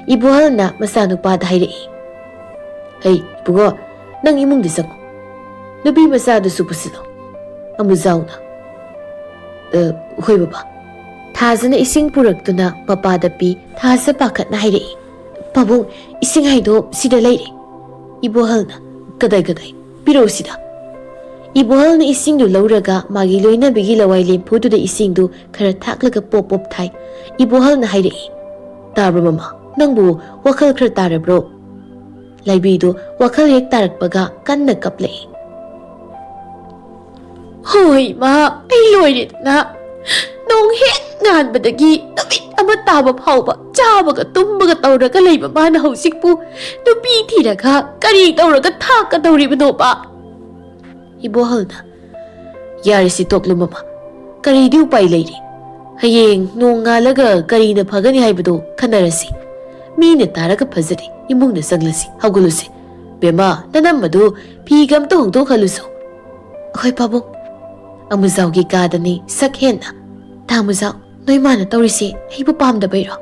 ꯏꯕꯣꯍꯜꯅ ꯃꯆꯥꯅꯨꯄꯥꯗ ꯍꯥꯏꯔꯛꯏ꯫ "ꯍꯩ, ꯏꯕꯨꯡꯉꯣ, ꯅꯪ ꯏꯃꯨꯡꯗ ꯆꯪꯉꯨ꯫ ꯅꯨꯄꯤ ꯃꯆꯥꯗꯨꯁꯨ ꯄꯨꯁꯤꯜꯂꯣ꯫" ꯑꯃꯨꯖꯥꯎꯅ, "ꯑ, ꯍꯣꯏ ꯕꯕꯥ꯫" ꯊꯥꯖꯅ ꯏꯁꯤꯡ ꯄꯨꯔꯛꯇꯨꯅ ꯃꯄꯥꯗ ꯄꯤ꯫ ꯊꯥꯖ ꯄꯥꯈꯠꯅ ꯍꯥꯏꯔꯛꯏ, "ꯄꯥꯕꯨꯡ, ꯏꯁꯤꯡ ꯍꯥꯏꯗꯣ ꯁꯤꯗ ꯂꯩꯔꯦ꯫" ꯏꯕꯣꯍꯜꯅ, "ꯀꯗꯥꯏ, ꯀꯗꯥꯏ? ꯄꯤꯔꯛꯎ ꯁꯤꯗ꯫" ꯏꯕꯣꯍꯜꯅ ꯏꯁꯤꯡꯗꯨ ꯂꯧꯔꯒ ꯃꯥꯒꯤ ꯂꯣꯏꯅꯕꯤꯒꯤ ꯂꯋꯥꯏ ꯂꯦꯝꯐꯨꯗꯨꯗ ꯏꯁꯤꯡꯗꯨ ꯈꯔ ꯊꯥꯛꯂꯒ ꯄꯣꯞ ꯄꯣꯞ ꯊꯥꯏ꯫ ꯏꯕꯣꯍꯜꯅ ꯍꯥꯏꯔꯛꯏ, "ꯇꯥꯕ꯭ꯔꯣ ꯃꯃꯥ? ꯅꯪꯕꯨ ꯋꯥꯈꯜ ꯈꯔ ꯇꯥꯔꯕ꯭ꯔꯣ?" ꯂꯥꯏꯕꯤꯗꯨ ꯋꯥꯈꯜ ꯍꯦꯛ ꯇꯥꯔꯛꯄꯒ ꯀꯟꯅ ꯀꯞꯂꯛꯏ꯫ "ꯍꯣꯏ ꯏꯃꯥ, ꯑꯩ ꯂꯣꯏꯔꯦꯗꯅ꯫ ꯅꯣꯡ ꯍꯦꯛ ꯉꯥꯟꯕꯗꯒꯤ ꯅꯨꯃꯤꯠ ꯑꯃ ꯇꯥꯕ ꯐꯥꯎꯕ ꯆꯥꯕꯒ ꯇꯨꯝꯕꯒ ꯇꯧꯔꯒ ꯂꯩꯕ ꯃꯥꯅ ꯍꯧꯖꯤꯛꯄꯨ ꯅꯨꯄꯤ ꯊꯤꯔꯒ ꯀꯔꯤ ꯇꯧꯔꯒ ꯊꯥꯛꯀꯗꯧꯔꯤꯕꯅꯣꯕ?" ꯏꯕꯣꯍꯜꯅ, "ꯌꯥꯔꯦꯁꯤ ꯇꯣꯛꯂꯨ ꯃꯃꯥ, ꯀꯔꯤꯗꯤ ꯎꯄꯥꯏ ꯂꯩꯔꯤ? ꯍꯌꯦꯡ ꯅꯣꯡ ꯉꯥꯜꯂꯒ ꯀꯔꯤꯅ ꯐꯒꯅꯤ ꯍꯥꯏꯕꯗꯨ ꯈꯟꯅꯔꯁꯤ꯫ ꯃꯤꯅ ꯇꯥꯔꯒ ꯐꯖꯔꯦ, ꯏꯃꯨꯡꯗ ꯆꯪꯂꯁꯤ, ꯍꯧꯒꯠꯂꯨꯁꯤ꯫ ꯕꯦꯝꯃ, ꯅꯅꯝ ꯑꯗꯨ ꯐꯤꯒ ꯑꯝꯇ ꯍꯣꯡꯗꯣꯛꯍꯜꯂꯨꯁꯣ꯫" "ꯍꯣꯏ ꯄꯥꯕꯨꯡ꯫" ꯑꯃꯨꯖꯥꯎꯒꯤ ꯀꯥꯗꯅꯤ ꯁꯛ ꯍꯦꯟꯅ꯫ "ꯇꯥ ꯑꯃꯨꯖꯥꯎ, ꯅꯣꯏ ꯃꯥꯅ ꯇꯧꯔꯤꯁꯦ ꯑꯩꯕꯨ ꯄꯥꯝꯗꯕꯩꯔꯣ?"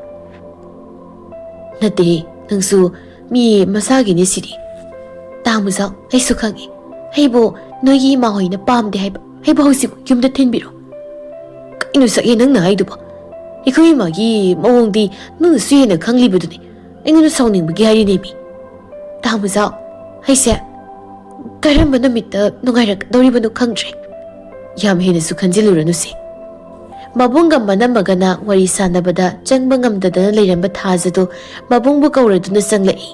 "ꯅꯠꯇꯦ, ꯅꯪꯁꯨ ꯃꯤ ꯃꯁꯥꯒꯤꯅꯤ ꯁꯤꯗꯤ꯫ ꯇꯥ ꯑꯃꯨꯖꯥꯎ, ꯑꯩꯁꯨ ꯈꯪꯉꯤ꯫ ꯑꯩꯕꯨ ꯅꯣꯏꯒꯤ ꯏꯃꯥ ꯍꯣꯏꯅ ꯄꯥꯝꯗꯦ ꯍꯥꯏꯕ꯫ ꯑꯩꯕꯨ ꯍꯧꯖꯤꯛ ꯌꯨꯝꯗ ꯊꯤꯟꯕꯤꯔꯣ꯫" "ꯀꯩꯅꯣ ꯁꯛꯑꯦ ꯅꯪꯅ ꯍꯥꯏꯗꯨꯕꯣ? ꯑꯩꯈꯣꯏ ꯏꯃꯥꯒꯤ ꯃꯑꯣꯡꯗꯤ ꯅꯪꯅꯁꯨ ꯍꯦꯟꯅ ꯈꯪꯂꯤꯕꯗꯨꯅꯤ꯫ ꯑꯩꯉꯣꯟꯗ ꯁꯥꯎꯅꯤꯡꯕꯒꯤ ꯍꯥꯏꯔꯤꯅꯦꯃꯤ꯫ ꯇꯥ ꯃꯨꯖꯥꯎ, ꯑꯩꯁꯦ ꯀꯔꯝꯕ ꯅꯨꯃꯤꯠꯇ ꯅꯨꯡꯉꯥꯏꯔꯛꯀꯗꯧꯔꯤꯕꯅꯣ ꯈꯪꯗ꯭ꯔꯦ꯫ ꯌꯥꯝ ꯍꯦꯟꯅꯁꯨ ꯈꯟꯖꯤꯜꯂꯨꯔꯅꯨꯁꯦ꯫ ꯃꯕꯨꯡꯒ ꯃꯅꯝꯃꯒꯅ ꯋꯥꯔꯤ ꯁꯥꯟꯅꯕꯗ ꯆꯪꯕ ꯉꯝꯗꯗꯅ ꯂꯩꯔꯝꯕ ꯊꯥꯖꯗꯣ ꯃꯕꯨꯡꯕꯨ ꯀꯧꯔꯗꯨꯅ ꯆꯪꯂꯛꯏ꯫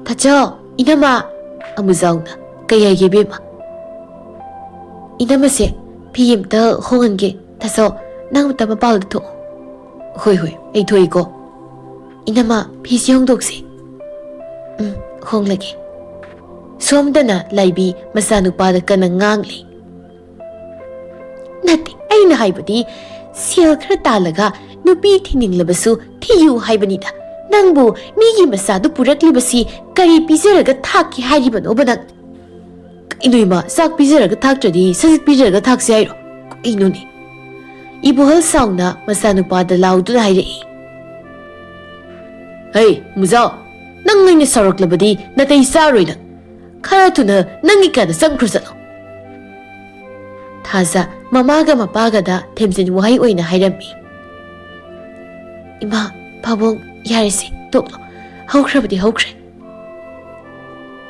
"ꯇꯥꯆꯧ, ꯏꯅꯝꯃ!" ꯑꯃꯨꯖꯥꯎꯅ꯫ "ꯀꯩ ꯍꯥꯏꯒꯦ, ꯏꯕꯦꯝꯃ?" "ꯏꯅꯝꯃꯁꯦ, ꯐꯤ ꯑꯝꯇ ꯍꯣꯡꯍꯟꯒꯦ꯫ ꯇꯥꯆꯧ, ꯅꯪ ꯑꯝꯇ ꯃꯄꯥꯜꯗ ꯊꯣꯛꯑꯣ꯫" "ꯍꯣꯏ, ꯍꯣꯏ, ꯑꯩ ꯊꯣꯛꯏꯀꯣ꯫ ꯏꯅꯝꯃ, ꯐꯤꯁꯤ ꯍꯣꯡꯗꯣꯛꯁꯤ꯫" "ꯎꯝ, ꯍꯣꯡꯂꯒꯦ꯫" ꯁꯣꯝꯗꯅ ꯂꯥꯏꯕꯤ ꯃꯆꯥꯅꯨꯄꯥꯗ ꯀꯟꯅ ꯉꯥꯡꯂꯤ꯫ "ꯅꯠꯇꯦ, ꯑꯩꯅ ꯍꯥꯏꯕꯗꯤ ꯁꯦꯜ ꯈꯔ ꯇꯥꯜꯂꯒ ꯅꯨꯄꯤ ꯊꯤꯅꯤꯡꯂꯕꯁꯨ ꯊꯤꯌꯨ ꯍꯥꯏꯕꯅꯤꯗ꯫ ꯅꯪꯕꯨ ꯃꯤꯒꯤ ꯃꯆꯥꯗꯨ ꯄꯨꯔꯛꯂꯤꯕꯁꯤ ꯀꯔꯤ ꯄꯤꯖꯔꯒ ꯊꯥꯛꯀꯦ ꯍꯥꯏꯔꯤꯕꯅꯣꯕ ꯅꯪ?" "ꯀꯩꯅꯣ ꯏꯃꯥ, ꯆꯥꯛ ꯄꯤꯖꯔꯒ ꯊꯥꯛꯇ꯭ꯔꯗꯤ ꯁꯖꯤꯛ ꯄꯤꯖꯔꯒ ꯊꯥꯛꯁꯦ ꯍꯥꯏꯔꯣ? ꯀꯩꯅꯣꯅꯦ?" ꯏꯕꯣꯍꯜ ꯁꯥꯎꯅ ꯃꯆꯥꯅꯨꯄꯥꯗ ꯂꯥꯎꯗꯨꯅ ꯍꯥꯏꯔꯛꯏ꯫ "ꯍꯩ, ꯃꯨꯖꯥꯎ, ꯅꯪ ꯑꯩꯅ ꯁꯥꯎꯔꯛꯂꯕꯗꯤ ꯅꯥꯇꯩ ꯆꯥꯔꯣꯏ ꯅꯪ꯫ ꯈꯔ ꯊꯨꯅ ꯅꯪꯒꯤ ꯀꯥꯗ ꯆꯪꯈ꯭ꯔꯣ ꯆꯠꯂꯣ꯫" ꯊꯥꯖ ꯃꯃꯥꯒ ꯃꯄꯥꯒꯗ ꯊꯦꯝꯖꯤꯟ ꯋꯥꯍꯩ ꯑꯣꯏꯅ ꯍꯥꯏꯔꯝꯃꯤ꯫ "ꯏꯃꯥ, ꯄꯥꯕꯨꯡ, ꯌꯥꯔꯦꯁꯦ, ꯇꯣꯛꯂꯣ꯫ ꯍꯧꯈ꯭ꯔꯕꯗꯤ ꯍꯧꯈ꯭ꯔꯦ꯫"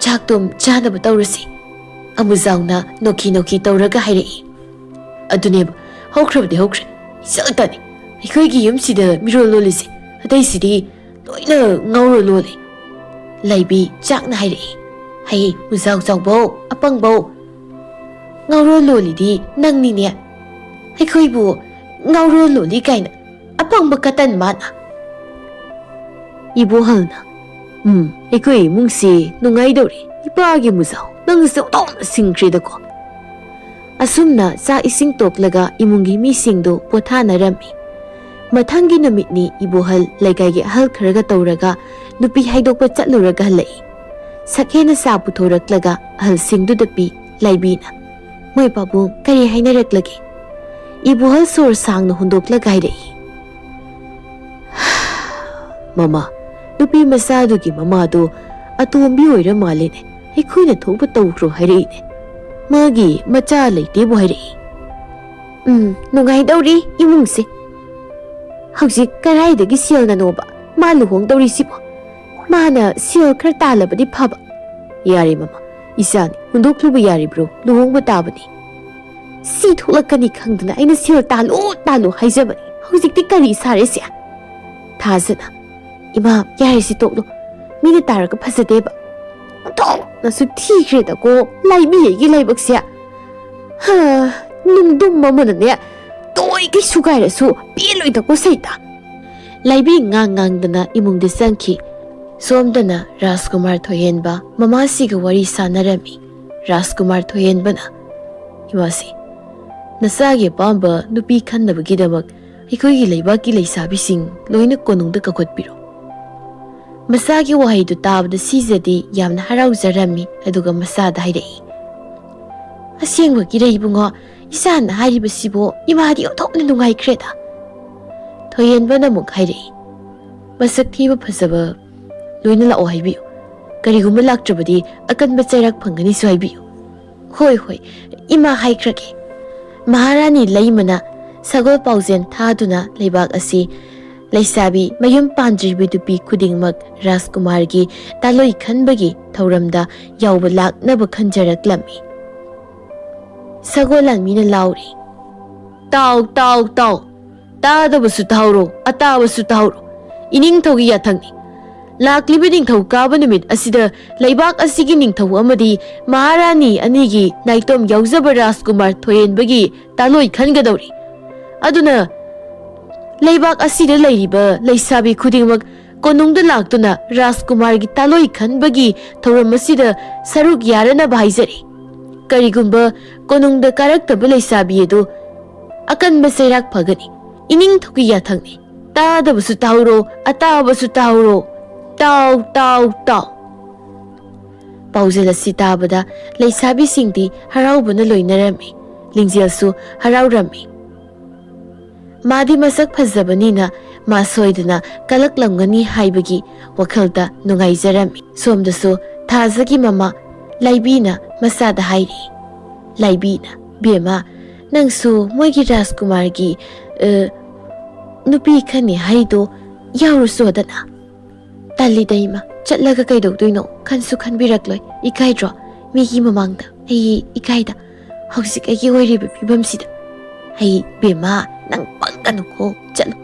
"ꯆꯥꯛꯇꯨꯝ ꯆꯥꯅꯕ ꯇꯧꯔꯁꯤ꯫" ꯑꯃꯨꯖꯥꯎꯅ ꯅꯣꯛꯈꯤ ꯅꯣꯛꯈꯤ ꯇꯧꯔꯒ ꯍꯥꯏꯔꯛꯏ꯫ "ꯑꯗꯨꯅꯦꯕ, ꯍꯧꯈ꯭ꯔꯕꯗꯤ ꯍꯧꯈ꯭ꯔꯦ꯫ ꯏꯆꯥꯇꯅꯤ ꯑꯩꯈꯣꯏꯒꯤ ꯌꯨꯝꯁꯤꯗ ꯃꯤꯔꯣꯜ ꯂꯣꯜꯂꯤꯁꯦ꯫ ꯑꯇꯩꯁꯤꯗꯤ ꯂꯣꯏꯅ ꯉꯥꯎꯔ ꯂꯣꯜꯂꯤ꯫" ꯂꯩꯕꯤ ꯆꯥꯛꯅ ꯍꯥꯏꯔꯛꯏ꯫ "ꯍꯩ, ꯃꯨꯖꯥꯎ ꯆꯥꯎꯕꯧ, ꯑꯄꯪꯕꯧ, ꯉꯥꯎꯔ ꯂꯣꯜꯂꯤꯗꯤ ꯅꯪꯅꯤꯅꯦ꯫ ꯑꯩꯈꯣꯏꯕꯨ ꯉꯥꯎꯔ ꯂꯣꯜꯂꯤ ꯀꯥꯏꯅ, ꯑꯄꯪꯕ ꯀꯇꯟ ꯃꯥꯅ꯫" ꯏꯕꯣꯍꯜꯅ, "ꯎꯝ, ꯑꯩꯈꯣꯏ ꯏꯃꯨꯡꯁꯤ ꯅꯨꯡꯉꯥꯏꯗꯧꯔꯤ꯫ ꯏꯄꯥꯒꯤ ꯃꯨꯖꯥꯎ, ꯅꯪꯁꯨ ꯑꯣꯟꯊꯣꯛꯅ ꯁꯤꯡꯈ꯭ꯔꯦꯗꯀꯣ꯫" ꯑꯁꯨꯝꯅ ꯆꯥꯛ ꯏꯁꯤꯡ ꯇꯣꯛꯂꯒ ꯏꯃꯨꯡꯒꯤ ꯃꯤꯁꯤꯡꯗꯨ ꯄꯣꯊꯥꯅꯔꯝꯃꯤ꯫ ꯃꯊꯪꯒꯤ ꯅꯨꯃꯤꯠꯅꯤ ꯏꯕꯣꯍꯜ ꯂꯩꯀꯥꯏꯒꯤ ꯑꯍꯜ ꯈꯔꯒ ꯇꯧꯔꯒ ꯅꯨꯄꯤ ꯍꯥꯏꯗꯣꯛꯄ ꯆꯠꯂꯨꯔꯒ ꯍꯜꯂꯛꯏ꯫ ꯁꯛꯍꯦꯟꯅ ꯆꯥ ꯄꯨꯊꯣꯔꯛꯂꯒ ꯑꯍꯜꯁꯤꯡꯗꯨꯗ ꯄꯤ꯫ ꯂꯥꯏꯕꯤꯅ, "ꯃꯣꯏ ꯄꯥꯕꯨꯡ ꯀꯔꯤ ꯍꯥꯏꯅꯔꯛꯂꯒꯦ?" ꯏꯕꯣꯍꯜ ꯁꯣꯔ ꯁꯥꯡꯅ ꯍꯣꯟꯗꯣꯛꯂꯒ ꯍꯥꯏꯔꯛꯏ꯫ "ꯃꯃꯥ, ꯅꯨꯄꯤ ꯃꯆꯥꯗꯨꯒꯤ ꯃꯃꯥꯗꯣ ꯑꯇꯣꯝꯕꯤ ꯑꯣꯏꯔ ꯃꯥꯜꯂꯦꯅꯦ꯫ ꯑꯩꯈꯣꯏꯅ ꯊꯣꯛꯄ ꯇꯧꯈ꯭ꯔꯣ ꯍꯥꯏꯔꯛꯏꯅꯦ꯫ ꯃꯥꯒꯤ ꯃꯆꯥ ꯂꯩꯇꯦꯕꯨ ꯍꯥꯏꯔꯛꯏ꯫ ꯎꯝ, ꯅꯨꯡꯉꯥꯏꯗꯧꯔꯤ ꯏꯃꯨꯡꯁꯦ꯫" ꯍꯧꯖꯤꯛ ꯀꯗꯥꯏꯗꯒꯤ ꯁꯦꯜꯅꯅꯣꯕ ꯃꯥ ꯂꯨꯍꯣꯡꯗꯧꯔꯤꯁꯤꯕꯣ? ꯃꯥꯅ ꯁꯦꯜ ꯈꯔ ꯇꯥꯜꯂꯕꯗꯤ ꯐꯕ꯫ ꯌꯥꯔꯦ ꯃꯃꯥ, ꯏꯆꯥꯅꯤ, ꯍꯨꯟꯗꯣꯛꯂꯨꯕ ꯌꯥꯔꯤꯕ꯭ꯔꯣ? ꯂꯨꯍꯣꯡꯕ ꯇꯥꯕꯅꯤ꯫ ꯁꯤ ꯊꯣꯛꯂꯛꯀꯅꯤ ꯈꯪꯗꯅ ꯑꯩꯅ ꯁꯦꯜ ꯇꯥꯜꯂꯨ ꯇꯥꯜꯂꯨ ꯍꯥꯏꯖꯕꯅꯤ꯫ ꯍꯧꯖꯤꯛꯇꯤ ꯀꯔꯤ ꯁꯥꯔꯦꯁꯦ? ꯊꯥꯖꯅ, ꯏꯃꯥ, ꯌꯥꯔꯦꯁꯦ ꯇꯣꯛꯂꯣ꯫ ꯃꯤꯅ ꯇꯥꯔꯒ ꯐꯖꯗꯦꯕ꯫ ꯑꯣꯟꯊꯣꯛꯅꯁꯨ ꯊꯤꯈ꯭ꯔꯦꯗꯀꯣ ꯂꯥꯏꯕꯤ ꯑꯩꯒꯤ ꯂꯥꯏꯕꯛꯁꯦ꯫ ꯍꯥ, ꯅꯨꯡꯗꯨꯝ ꯑꯃꯅꯅꯦ ꯇꯣꯏꯈꯩ ꯁꯨꯒꯥꯏꯔꯁꯨ ꯄꯦꯜꯂꯣꯏꯗꯀꯣ ꯁꯩꯇ꯫ ꯂꯥꯏꯕꯤ ꯉꯥꯡ ꯉꯥꯡꯗꯅ ꯏꯃꯨꯡꯗ ꯆꯪꯈꯤ꯫ ꯁꯣꯝꯗꯅ ꯔꯥꯖꯀꯨꯃꯥꯔ ꯊꯣꯏꯍꯦꯟꯕ ꯃꯃꯥꯁꯤꯒ ꯋꯥꯔꯤ ꯁꯥꯟꯅꯔꯝꯃꯤ꯫ ꯔꯥꯖꯀꯨꯃꯥꯔ ꯊꯣꯏꯍꯦꯟꯕꯅ, "ꯏꯃꯥꯁꯤ, ꯅꯆꯥꯒꯤ ꯑꯄꯥꯝꯕ ꯅꯨꯄꯤ ꯈꯟꯅꯕꯒꯤꯗꯃꯛ ꯑꯩꯈꯣꯏꯒꯤ ꯂꯩꯕꯥꯛꯀꯤ ꯂꯩꯁꯥꯕꯤꯁꯤꯡ ꯂꯣꯏꯅ ꯀꯣꯅꯨꯡꯗ ꯀꯧꯈꯠꯄꯤꯔꯣ꯫" ꯃꯆꯥꯒꯤ ꯋꯥꯍꯩꯗꯨ ꯇꯥꯕꯗ ꯁꯤꯖꯗꯤ ꯌꯥꯝꯅ ꯍꯔꯥꯎꯖꯔꯝꯃꯤ꯫ ꯑꯗꯨꯒ ꯃꯆꯥꯗ ꯍꯥꯏꯔꯛꯏ, "ꯑꯁꯦꯡꯕꯒꯤꯔ ꯏꯕꯨꯡꯉꯣ? ꯏꯆꯥꯅ ꯍꯥꯏꯔꯤꯕꯁꯤꯕꯨ ꯏꯃꯥꯗꯤ ꯑꯣꯟꯊꯣꯛꯅ ꯅꯨꯡꯉꯥꯏꯈ꯭ꯔꯦꯗ꯫" ꯊꯣꯏꯍꯦꯟꯕꯅ ꯑꯃꯨꯛ ꯍꯥꯏꯔꯛꯏ, "ꯃꯁꯛ ꯊꯤꯕ ꯐꯖꯕ ꯂꯣꯏꯅ ꯂꯥꯛꯑꯣ ꯍꯥꯏꯕꯤꯌꯨ꯫ ꯀꯔꯤꯒꯨꯝꯕ ꯂꯥꯛꯇ꯭ꯔꯕꯗꯤ ꯑꯀꯟꯕ ꯆꯩꯔꯥꯛ ꯐꯪꯒꯅꯤꯁꯨ ꯍꯥꯏꯕꯤꯌꯨ꯫" "ꯍꯣꯏ, ꯍꯣꯏ, ꯏꯃꯥ ꯍꯥꯏꯈ꯭ꯔꯒꯦ꯫" ꯃꯍꯥꯔꯥꯅꯤ ꯂꯩꯃꯅ ꯁꯒꯣꯜ ꯄꯥꯎꯖꯦꯜ ꯊꯥꯗꯨꯅ ꯂꯩꯕꯥꯛ ꯑꯁꯤ ꯂꯩꯁꯥꯕꯤ ꯃꯌꯨꯝ ꯄꯥꯟꯗ꯭ꯔꯤꯕꯤ ꯅꯨꯄꯤ ꯈꯨꯗꯤꯡꯃꯛ ꯔꯥꯖꯀꯨꯃꯥꯔꯒꯤ ꯇꯥꯂꯣꯏ ꯈꯟꯕꯒꯤ ꯊꯧꯔꯝꯗ ꯌꯥꯎꯕ ꯂꯥꯛꯅꯕ ꯈꯟꯖꯔꯛꯂꯝꯃꯤ꯫ ꯁꯒꯣꯜ ꯂꯥꯟꯃꯤꯅ ꯂꯥꯎꯔꯤ, "ꯇꯥꯎ, ꯇꯥꯎ, ꯇꯥꯎ! ꯇꯥꯗꯕꯁꯨ ꯇꯥꯍꯧꯔꯣ, ꯑꯇꯥꯕꯁꯨ ꯇꯥꯍꯧꯔꯣ꯫ ꯏꯅꯤꯡꯊꯧꯒꯤ ꯌꯥꯊꯪꯅꯤ꯫ ꯂꯥꯛꯂꯤꯕ ꯅꯤꯡꯊꯧꯀꯥꯕ ꯅꯨꯃꯤꯠ ꯑꯁꯤꯗ ꯂꯩꯕꯥꯛ ꯑꯁꯤꯒꯤ ꯅꯤꯡꯊꯧ ꯑꯃꯗꯤ ꯃꯍꯥꯔꯥꯅꯤ ꯑꯅꯤꯒꯤ ꯅꯥꯏꯇꯣꯝ ꯌꯥꯎꯖꯕ ꯔꯥꯖꯀꯨꯃꯥꯔ ꯊꯣꯏꯍꯦꯟꯕꯒꯤ ꯇꯥꯂꯣꯏ ꯈꯟꯒꯗꯧꯔꯤ꯫ ꯑꯗꯨꯅ ꯂꯩꯕꯥꯛ ꯑꯁꯤꯗ ꯂꯩꯔꯤꯕ ꯂꯩꯁꯥꯕꯤ ꯈꯨꯗꯤꯡꯃꯛ ꯀꯣꯅꯨꯡꯗ ꯂꯥꯛꯇꯨꯅ ꯔꯥꯖꯀꯨꯃꯥꯔꯒꯤ ꯇꯥꯂꯣꯏ ꯈꯟꯕꯒꯤ ꯊꯧꯔꯝ ꯑꯁꯤꯗ ꯁꯔꯨꯛ ꯌꯥꯔꯅꯕ ꯍꯥꯏꯖꯔꯤ꯫ ꯀꯔꯤꯒꯨꯝꯕ ꯀꯣꯅꯨꯡꯗ ꯀꯥꯔꯛꯇꯕ ꯂꯩꯁꯥꯕꯤ ꯑꯗꯨ ꯑꯀꯟꯕ ꯆꯩꯔꯥꯛ ꯐꯒꯅꯤ꯫ ꯏꯅꯤꯡꯊꯧꯒꯤ ꯌꯥꯊꯪꯅꯤ꯫ ꯇꯥꯗꯕꯁꯨ ꯇꯥꯍꯧꯔꯣ, ꯑꯇꯥꯕꯁꯨ ꯇꯥꯍꯧꯔꯣ꯫ ꯇꯥꯎ, ꯇꯥꯎ, ꯇꯥꯎ!" ꯄꯥꯎꯖꯦꯜ ꯑꯁꯤ ꯇꯥꯕꯗ ꯂꯩꯁꯥꯕꯤꯁꯤꯡꯗꯤ ꯍꯔꯥꯎꯕꯅ ꯂꯣꯏꯅꯔꯝꯃꯤ꯫ ꯂꯤꯡꯖꯦꯜꯁꯨ ꯍꯔꯥꯎꯔꯝꯃꯤ꯫ ꯃꯥꯗꯤ ꯃꯁꯛ ꯐꯖꯕꯅꯤꯅ ꯃꯥ ꯁꯣꯏꯗꯅ ꯀꯜꯂꯛꯂꯝꯒꯅꯤ ꯍꯥꯏꯕꯒꯤ ꯋꯥꯈꯜꯗ ꯅꯨꯡꯉꯥꯏꯖꯔꯝꯃꯤ꯫ ꯁꯣꯝꯗꯁꯨ ꯊꯥꯖꯒꯤ ꯃꯃꯥ ꯂꯥꯏꯕꯤꯅ ꯃꯆꯥꯗ ꯍꯥꯏꯔꯤ꯫ ꯂꯥꯏꯕꯤꯅ, "ꯕꯦꯝꯃ, ꯅꯪꯁꯨ ꯃꯣꯏꯒꯤ ꯔꯥꯖꯀꯨꯃꯥꯔꯒꯤ, ꯑ, ꯅꯨꯄꯤ ꯈꯟꯅꯤ ꯍꯥꯏꯗꯣ ꯌꯥꯎꯔꯨꯁꯣꯗꯅ꯫ "ꯇꯜꯂꯤꯗ ꯏꯃꯥ, ꯆꯠꯂꯒ ꯀꯩꯗꯧꯗꯣꯏꯅꯣ? ꯈꯟꯁꯨ ꯈꯟꯕꯤꯔꯛꯂꯣꯏ꯫ ꯏꯀꯥꯏꯗ꯭ꯔꯣ? ꯃꯤꯒꯤ ꯃꯃꯥꯡꯗ ꯑꯩ ꯏꯀꯥꯏꯗ꯫ ꯍꯧꯖꯤꯛ ꯑꯩꯒꯤ ꯑꯣꯏꯔꯤꯕ ꯐꯤꯕꯝꯁꯤꯗ꯫ ꯑꯩ, ꯕꯦꯝꯃ, ꯅꯪ ꯄꯪꯒꯅꯨꯀꯣ꯫ ꯆꯠꯂꯣ꯫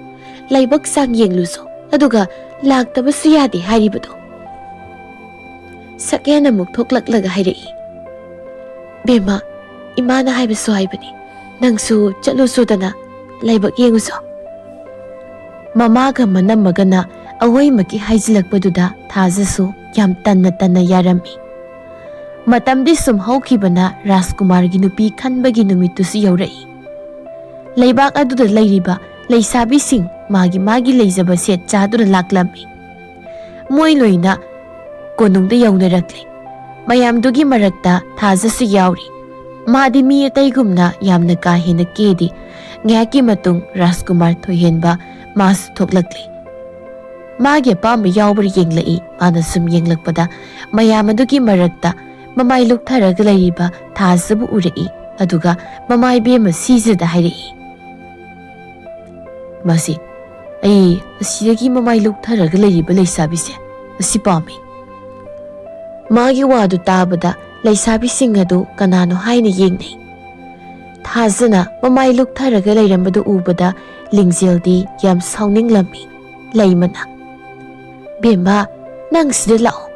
ꯂꯥꯏꯕꯛ ꯆꯥꯡ ꯌꯦꯡꯂꯨꯁꯣ꯫ ꯑꯗꯨꯒ ꯂꯥꯛꯇꯕꯁꯨ ꯌꯥꯗꯦ ꯍꯥꯏꯔꯤꯕꯗꯣ꯫" ꯁꯛꯍꯦꯟ ꯑꯃꯨꯛ ꯊꯣꯛꯂꯛꯂꯒ ꯍꯥꯏꯔꯛꯏ, "ꯕꯦꯝꯃ, ꯏꯃꯥꯅ ꯍꯥꯏꯕꯁꯨ ꯍꯥꯏꯕꯅꯤ꯫ ꯅꯪꯁꯨ ꯆꯠꯂꯨꯁꯣꯗꯅ꯫ ꯂꯥꯏꯕꯛ ꯌꯦꯡꯉꯨꯁꯣ꯫" ꯃꯃꯥꯒ ꯃꯅꯝꯃꯒꯅ ꯑꯋꯣꯏꯃꯛꯀꯤ ꯍꯥꯏꯖꯤꯜꯂꯛꯄꯗꯨꯗ ꯊꯥꯖꯁꯨ ꯌꯥꯝ ꯇꯟꯅ ꯇꯟꯅ ꯌꯥꯔꯝꯃꯤ꯫ ꯃꯇꯝꯗꯤ ꯁꯨꯝ ꯍꯧꯈꯤꯕꯅ ꯔꯥꯖꯀꯨꯃꯥꯔꯒꯤ ꯅꯨꯄꯤ ꯈꯟꯕꯒꯤ ꯅꯨꯃꯤꯠꯇꯨꯁꯨ ꯌꯧꯔꯛꯏ꯫ ꯂꯩꯕꯥꯛ ꯑꯗꯨꯗ ꯂꯩꯔꯤꯕ ꯂꯩꯁꯥꯕꯤꯁꯤꯡ ꯃꯥꯒꯤ ꯃꯥꯒꯤ ꯂꯩꯖꯕ ꯁꯦꯠ ꯆꯥꯗꯨꯅ ꯂꯥꯛꯂꯝꯃꯤ꯫ ꯃꯣꯏ ꯂꯣꯏꯅ ꯀꯣꯅꯨꯡꯗ ꯌꯧꯅꯔꯛꯂꯦ꯫ ꯃꯌꯥꯝꯗꯨꯒꯤ ꯃꯔꯛꯇ ꯊꯥꯖꯁꯨ ꯌꯥꯎꯔꯤ꯫ ꯃꯥꯗꯤ ꯃꯤ ꯑꯇꯩꯒꯨꯝꯅ ꯌꯥꯝꯅ ꯀꯥ ꯍꯦꯟꯅ ꯀꯦꯗꯦ꯫ ꯉꯥꯏꯍꯥꯛꯀꯤ ꯃꯇꯨꯡ ꯔꯥꯖꯀꯨꯃꯥꯔ ꯊꯣꯏꯍꯦꯟꯕ ꯃꯥꯁꯨ ꯊꯣꯛꯂꯛꯂꯦ꯫ ꯃꯥꯒꯤ ꯑꯄꯥꯝꯕ ꯌꯥꯎꯕ꯭ꯔꯥ ꯌꯦꯡꯂꯛꯏ꯫ ꯃꯥꯅ ꯁꯨꯝ ꯌꯦꯡꯂꯛꯄꯗ ꯃꯌꯥꯝ ꯑꯗꯨꯒꯤ ꯃꯔꯛꯇ ꯃꯃꯥꯏ ꯂꯨꯛꯊꯔꯒ ꯂꯩꯔꯤꯕ ꯊꯥꯖꯕꯨ ꯎꯔꯛꯏ꯫ ꯑꯗꯨꯒ ꯃꯃꯥ ꯏꯕꯦꯝꯃ ꯁꯤꯖꯗ ꯍꯥꯏꯔꯛꯏ, "ꯃꯁꯤ, ꯑꯩ ꯑꯁꯤꯗꯒꯤ ꯃꯃꯥꯏ ꯂꯨꯛꯊꯔꯒ ꯂꯩꯔꯤꯕ ꯂꯩꯁꯥꯕꯤꯁꯦ ꯑꯁꯤ ꯄꯥꯝꯃꯤ꯫" ꯃꯥꯒꯤ ꯋꯥꯗꯨ ꯇꯥꯕꯗ ꯂꯩꯁꯥꯕꯤꯁꯤꯡ ꯑꯗꯨ ꯀꯅꯥꯅꯣ ꯍꯥꯏꯅ ꯌꯦꯡꯅꯩ꯫ ꯊꯥꯖꯅ ꯃꯃꯥꯏ ꯂꯨꯛꯊꯔꯒ ꯂꯩꯔꯝꯕꯗꯨ ꯎꯕꯗ ꯂꯤꯡꯖꯦꯜꯗꯤ ꯌꯥꯝ ꯁꯥꯎꯅꯤꯡꯂꯝꯃꯤ꯫ ꯂꯩꯃꯅ, "ꯕꯦꯝꯃ, ꯅꯪ ꯁꯤꯗ ꯂꯥꯛꯑꯣ꯫"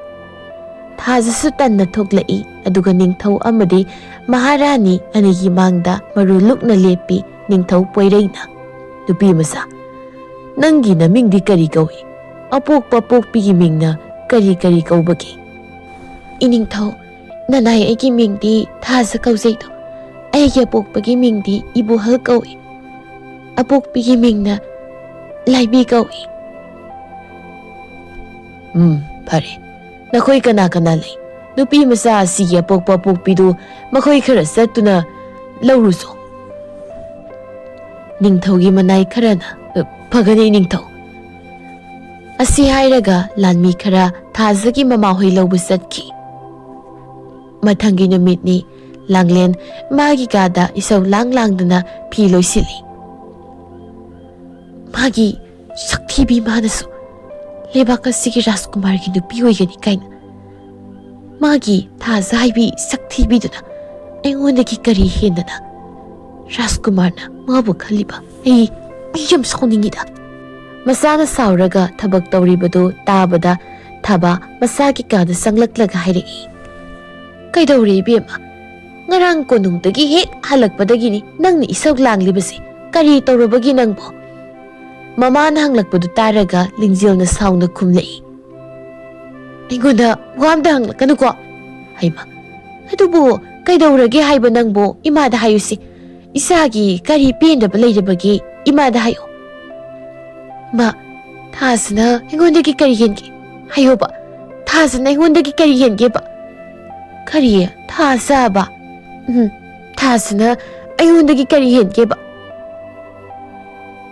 ꯊꯥꯖꯁꯨ ꯇꯟꯅ ꯊꯣꯛꯂꯛꯏ꯫ ꯑꯗꯨꯒ ꯅꯤꯡꯊꯧ ꯑꯃꯗꯤ ꯃꯍꯥꯔꯥꯅꯤ ꯑꯅꯤꯒꯤ ꯃꯥꯡꯗ ꯃꯔꯨ ꯂꯨꯛꯅ ꯂꯦꯞꯄꯤ꯫ ꯅꯤꯡꯊꯧ ꯄꯣꯏꯔꯩꯅ, "ꯅꯨꯄꯤ ꯃꯆꯥ, ꯅꯪꯒꯤ ꯅꯃꯤꯡꯗꯤ ꯀꯔꯤ ꯀꯧꯏ? ꯑꯄꯣꯛꯄ ꯄꯣꯛꯄꯤꯒꯤ ꯃꯤꯡꯅ ꯀꯔꯤ ꯀꯔꯤ ꯀꯧꯕꯒꯦ?" "ꯏꯅꯤꯡꯊꯧ, ꯅꯅꯥꯏ ꯑꯩꯒꯤ ꯃꯤꯡꯗꯤ ꯊꯥꯖ ꯀꯧꯖꯩꯗꯣ꯫ ꯑꯩꯒꯤ ꯑꯄꯣꯛꯄꯒꯤ ꯃꯤꯡꯗꯤ ꯏꯕꯣꯍꯜ ꯀꯧꯏ꯫ ꯑꯄꯣꯛꯄꯤꯒꯤ ꯃꯤꯡꯅ ꯂꯥꯏꯕꯤ ꯀꯧꯏ꯫" "ꯎꯝ, ꯐꯔꯦ꯫ ꯅꯈꯣꯏ ꯀꯅꯥ ꯀꯅꯥ ꯂꯩ? ꯅꯨꯄꯤ ꯃꯆꯥ ꯑꯁꯤꯒꯤ ꯑꯄꯣꯛꯄ ꯑꯄꯣꯛꯄꯤꯗꯨ ꯃꯈꯣꯏ ꯈꯔ ꯆꯠꯇꯨꯅ ꯂꯧꯔꯨꯆꯣ꯫" ꯅꯤꯡꯊꯧꯒꯤ ꯃꯅꯥꯏ ꯈꯔꯅ, "ꯐꯒꯅꯤ ꯅꯤꯡꯊꯧ꯫" ꯑꯁꯤ ꯍꯥꯏꯔꯒ ꯂꯥꯟꯃꯤ ꯈꯔ ꯊꯥꯖꯒꯤ ꯃꯃꯥꯍꯣꯏ ꯂꯧꯕ ꯆꯠꯈꯤ꯫ ꯃꯊꯪꯒꯤ ꯅꯨꯃꯤꯠꯅꯤ꯫ ꯂꯥꯡꯂꯦꯟ ꯃꯥꯒꯤ ꯀꯥꯗ ꯏꯁꯧ ꯂꯥꯡ ꯂꯥꯡꯗꯨꯅ ꯐꯤ ꯂꯣꯏꯁꯤꯜꯂꯤ꯫ ꯃꯥꯒꯤ ꯁꯛꯊꯤꯕꯤ ꯃꯥꯅꯁꯨ ꯂꯩꯕꯥꯛ ꯑꯁꯤꯒꯤ ꯔꯥꯖꯀꯨꯃꯥꯔꯒꯤ ꯅꯨꯄꯤ ꯑꯣꯏꯒꯅꯤ ꯀꯥꯏꯅ꯫ ꯃꯥꯒꯤ ꯊꯥꯖ ꯍꯥꯏꯕꯤ ꯁꯛꯊꯤꯕꯤꯗꯨꯅ ꯑꯩꯉꯣꯟꯗꯒꯤ ꯀꯔꯤ ꯍꯦꯟꯗꯅ ꯔꯥꯖꯀꯨꯃꯥꯔꯅ ꯃꯥꯕꯨ ꯈꯜꯂꯤꯕ? ꯑꯩ, ꯑꯩ ꯌꯥꯝ ꯁꯥꯎꯅꯤꯡꯉꯤꯗ꯫ ꯃꯆꯥꯅ ꯁꯥꯎꯔꯒ ꯊꯕꯛ ꯇꯧꯔꯤꯕꯗꯨ ꯇꯥꯕꯗ ꯊꯥꯕ ꯃꯆꯥꯒꯤ ꯀꯥꯗ ꯆꯪꯂꯛꯂꯒ ꯍꯥꯏꯔꯛꯏ, "ꯀꯩꯗꯧꯔꯦ ꯏꯕꯦꯝꯃ? ꯉꯔꯥꯡ ꯀꯣꯅꯨꯡꯗꯒꯤ ꯍꯦꯛ ꯍꯜꯂꯛꯄꯗꯒꯤꯅꯤ ꯅꯪꯅ ꯏꯁꯧ ꯂꯥꯡꯂꯤꯕꯁꯦ꯫ ꯀꯔꯤ ꯇꯧꯔꯕꯒꯦ ꯅꯪꯕꯣ?" ꯃꯃꯥꯅ ꯍꯪꯂꯛꯄꯗꯨ ꯇꯥꯔꯒ ꯂꯤꯡꯖꯦꯜꯅ ꯁꯥꯎꯅ ꯈꯨꯝꯂꯛꯏ, "ꯑꯩꯉꯣꯟꯗ ꯋꯥ ꯑꯝꯇ ꯍꯪꯂꯛꯀꯅꯨꯀꯣ꯫ ꯍꯩꯃ, ꯑꯗꯨꯕꯨ ꯀꯩꯗꯧꯔꯒꯦ ꯍꯥꯏꯕ ꯅꯪꯕꯨ? ꯏꯃꯥꯗ ꯍꯥꯏꯌꯨꯁꯦ꯫ ꯏꯆꯥꯒꯤ ꯀꯔꯤ ꯄꯦꯟꯗꯕ ꯂꯩꯔꯕꯒꯦ? ꯏꯃꯥꯗ ꯍꯥꯏꯌꯨ꯫" "ꯏꯃꯥ, ꯊꯥꯁꯤꯅ ꯑꯩꯉꯣꯟꯗꯒꯤ ꯀꯔꯤ ꯍꯦꯟꯒꯦ? ꯍꯥꯏꯌꯣꯕ, ꯊꯥꯁꯤꯅ ꯑꯩꯉꯣꯟꯗꯒꯤ ꯀꯔꯤ ꯍꯦꯟꯒꯦꯕ?" "ꯀꯔꯤ? ꯊꯥꯁꯥꯕ?" "ꯎꯝ, ꯊꯥꯁꯤꯅ ꯑꯩꯉꯣꯟꯗꯒꯤ ꯀꯔꯤ ꯍꯦꯟꯒꯦꯕ?"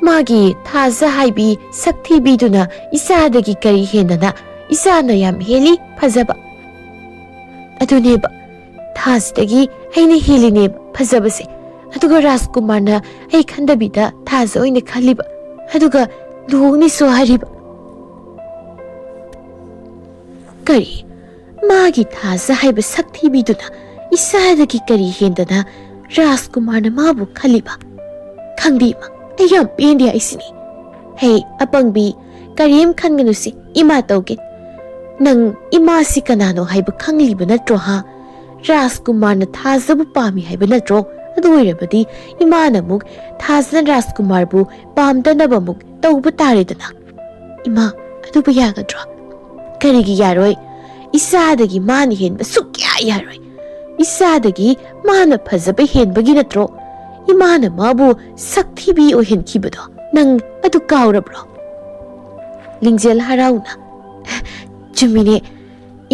"ꯃꯥꯒꯤ ꯊꯥꯁ ꯍꯥꯏꯕꯤ ꯁꯛꯊꯤꯕꯤꯗꯨꯅ ꯏꯆꯥꯗꯒꯤ ꯀꯔꯤ ꯍꯦꯟꯗꯅ? ꯏꯆꯥꯅ ꯌꯥꯝ ꯍꯦꯜꯂꯤ ꯐꯖꯕ꯫" "ꯑꯗꯨꯅꯦꯕ, ꯊꯥꯁꯤꯗꯒꯤ ꯑꯩꯅ ꯍꯦꯜꯂꯤꯅꯦꯕ ꯐꯖꯕꯁꯦ꯫ ꯑꯗꯨꯒ ꯔꯥꯖꯀꯨꯃꯥꯔꯅ ꯑꯩ ꯈꯟꯗꯕꯤꯗ ꯊꯥꯁ ꯑꯣꯏꯅ ꯈꯜꯂꯤꯕ, ꯑꯗꯨꯒ ꯂꯨꯍꯣꯡꯅꯤꯁꯨ ꯍꯥꯏꯔꯤꯕ꯫" "ꯀꯔꯤ? ꯃꯥꯒꯤ ꯊꯥꯖ ꯍꯥꯏꯕ ꯁꯛꯊꯤꯕꯤꯗꯨꯅ ꯏꯆꯥꯗꯒꯤ ꯀꯔꯤ ꯍꯦꯟꯗꯅ ꯔꯥꯖꯀꯨꯃꯥꯔꯅ ꯃꯥꯕꯨ ꯈꯜꯂꯤꯕ? ꯈꯪꯗꯦ ꯏꯃꯥ, ꯑꯩ ꯌꯥꯝ ꯄꯦꯟꯗꯦ ꯍꯥꯏꯁꯤꯅꯤ꯫ ꯍꯦ ꯑꯄꯪꯕꯤ, ꯀꯔꯤꯝ ꯈꯟꯒꯅꯨꯁꯤ, ꯏꯃꯥ ꯇꯧꯒꯦ꯫ ꯅꯪ ꯏꯃꯥꯁꯤ ꯀꯅꯥꯅꯣ ꯍꯥꯏꯕ ꯈꯪꯂꯤꯕ ꯅꯠꯇ꯭ꯔꯣ ꯍꯥ? ꯔꯥꯖꯀꯨꯃꯥꯔꯅ ꯊꯥꯖꯕꯨ ꯄꯥꯝꯃꯤ ꯍꯥꯏꯕ ꯅꯠꯇ꯭ꯔꯣ? ꯑꯗꯨ ꯑꯣꯏꯔꯕꯗꯤ ꯏꯃꯥꯅ ꯑꯃꯨꯛ ꯊꯥꯖꯅ ꯔꯥꯖꯀꯨꯃꯥꯔꯕꯨ ꯄꯥꯝꯗꯅꯕ ꯑꯃꯨꯛ ꯇꯧꯕ ꯇꯥꯔꯦꯗꯅ꯫" "ꯏꯃꯥ, ꯑꯗꯨꯕꯨ ꯌꯥꯒꯗ꯭ꯔꯣ?" "ꯀꯔꯤꯒꯤ ꯌꯥꯔꯣꯏ? ꯏꯆꯥꯗꯒꯤ ꯃꯥꯅ ꯍꯦꯟꯕ ꯁꯨꯛꯌꯥ ꯌꯥꯔꯣꯏ꯫ ꯏꯆꯥꯗꯒꯤ ꯃꯥꯅ ꯐꯖꯕ ꯍꯦꯟꯕꯒꯤ ꯅꯠꯇ꯭ꯔꯣ ꯏꯃꯥꯅ ꯃꯥꯕꯨ ꯁꯛꯊꯤꯕꯤ ꯑꯣꯏꯍꯟꯈꯤꯕꯗꯣ? ꯅꯪ ꯑꯗꯨ ꯀꯥꯎꯔꯕ꯭ꯔꯣ?" ꯂꯤꯡꯖꯦꯜ ꯍꯔꯥꯎꯅ, "ꯆꯨꯝꯃꯤꯅꯦ,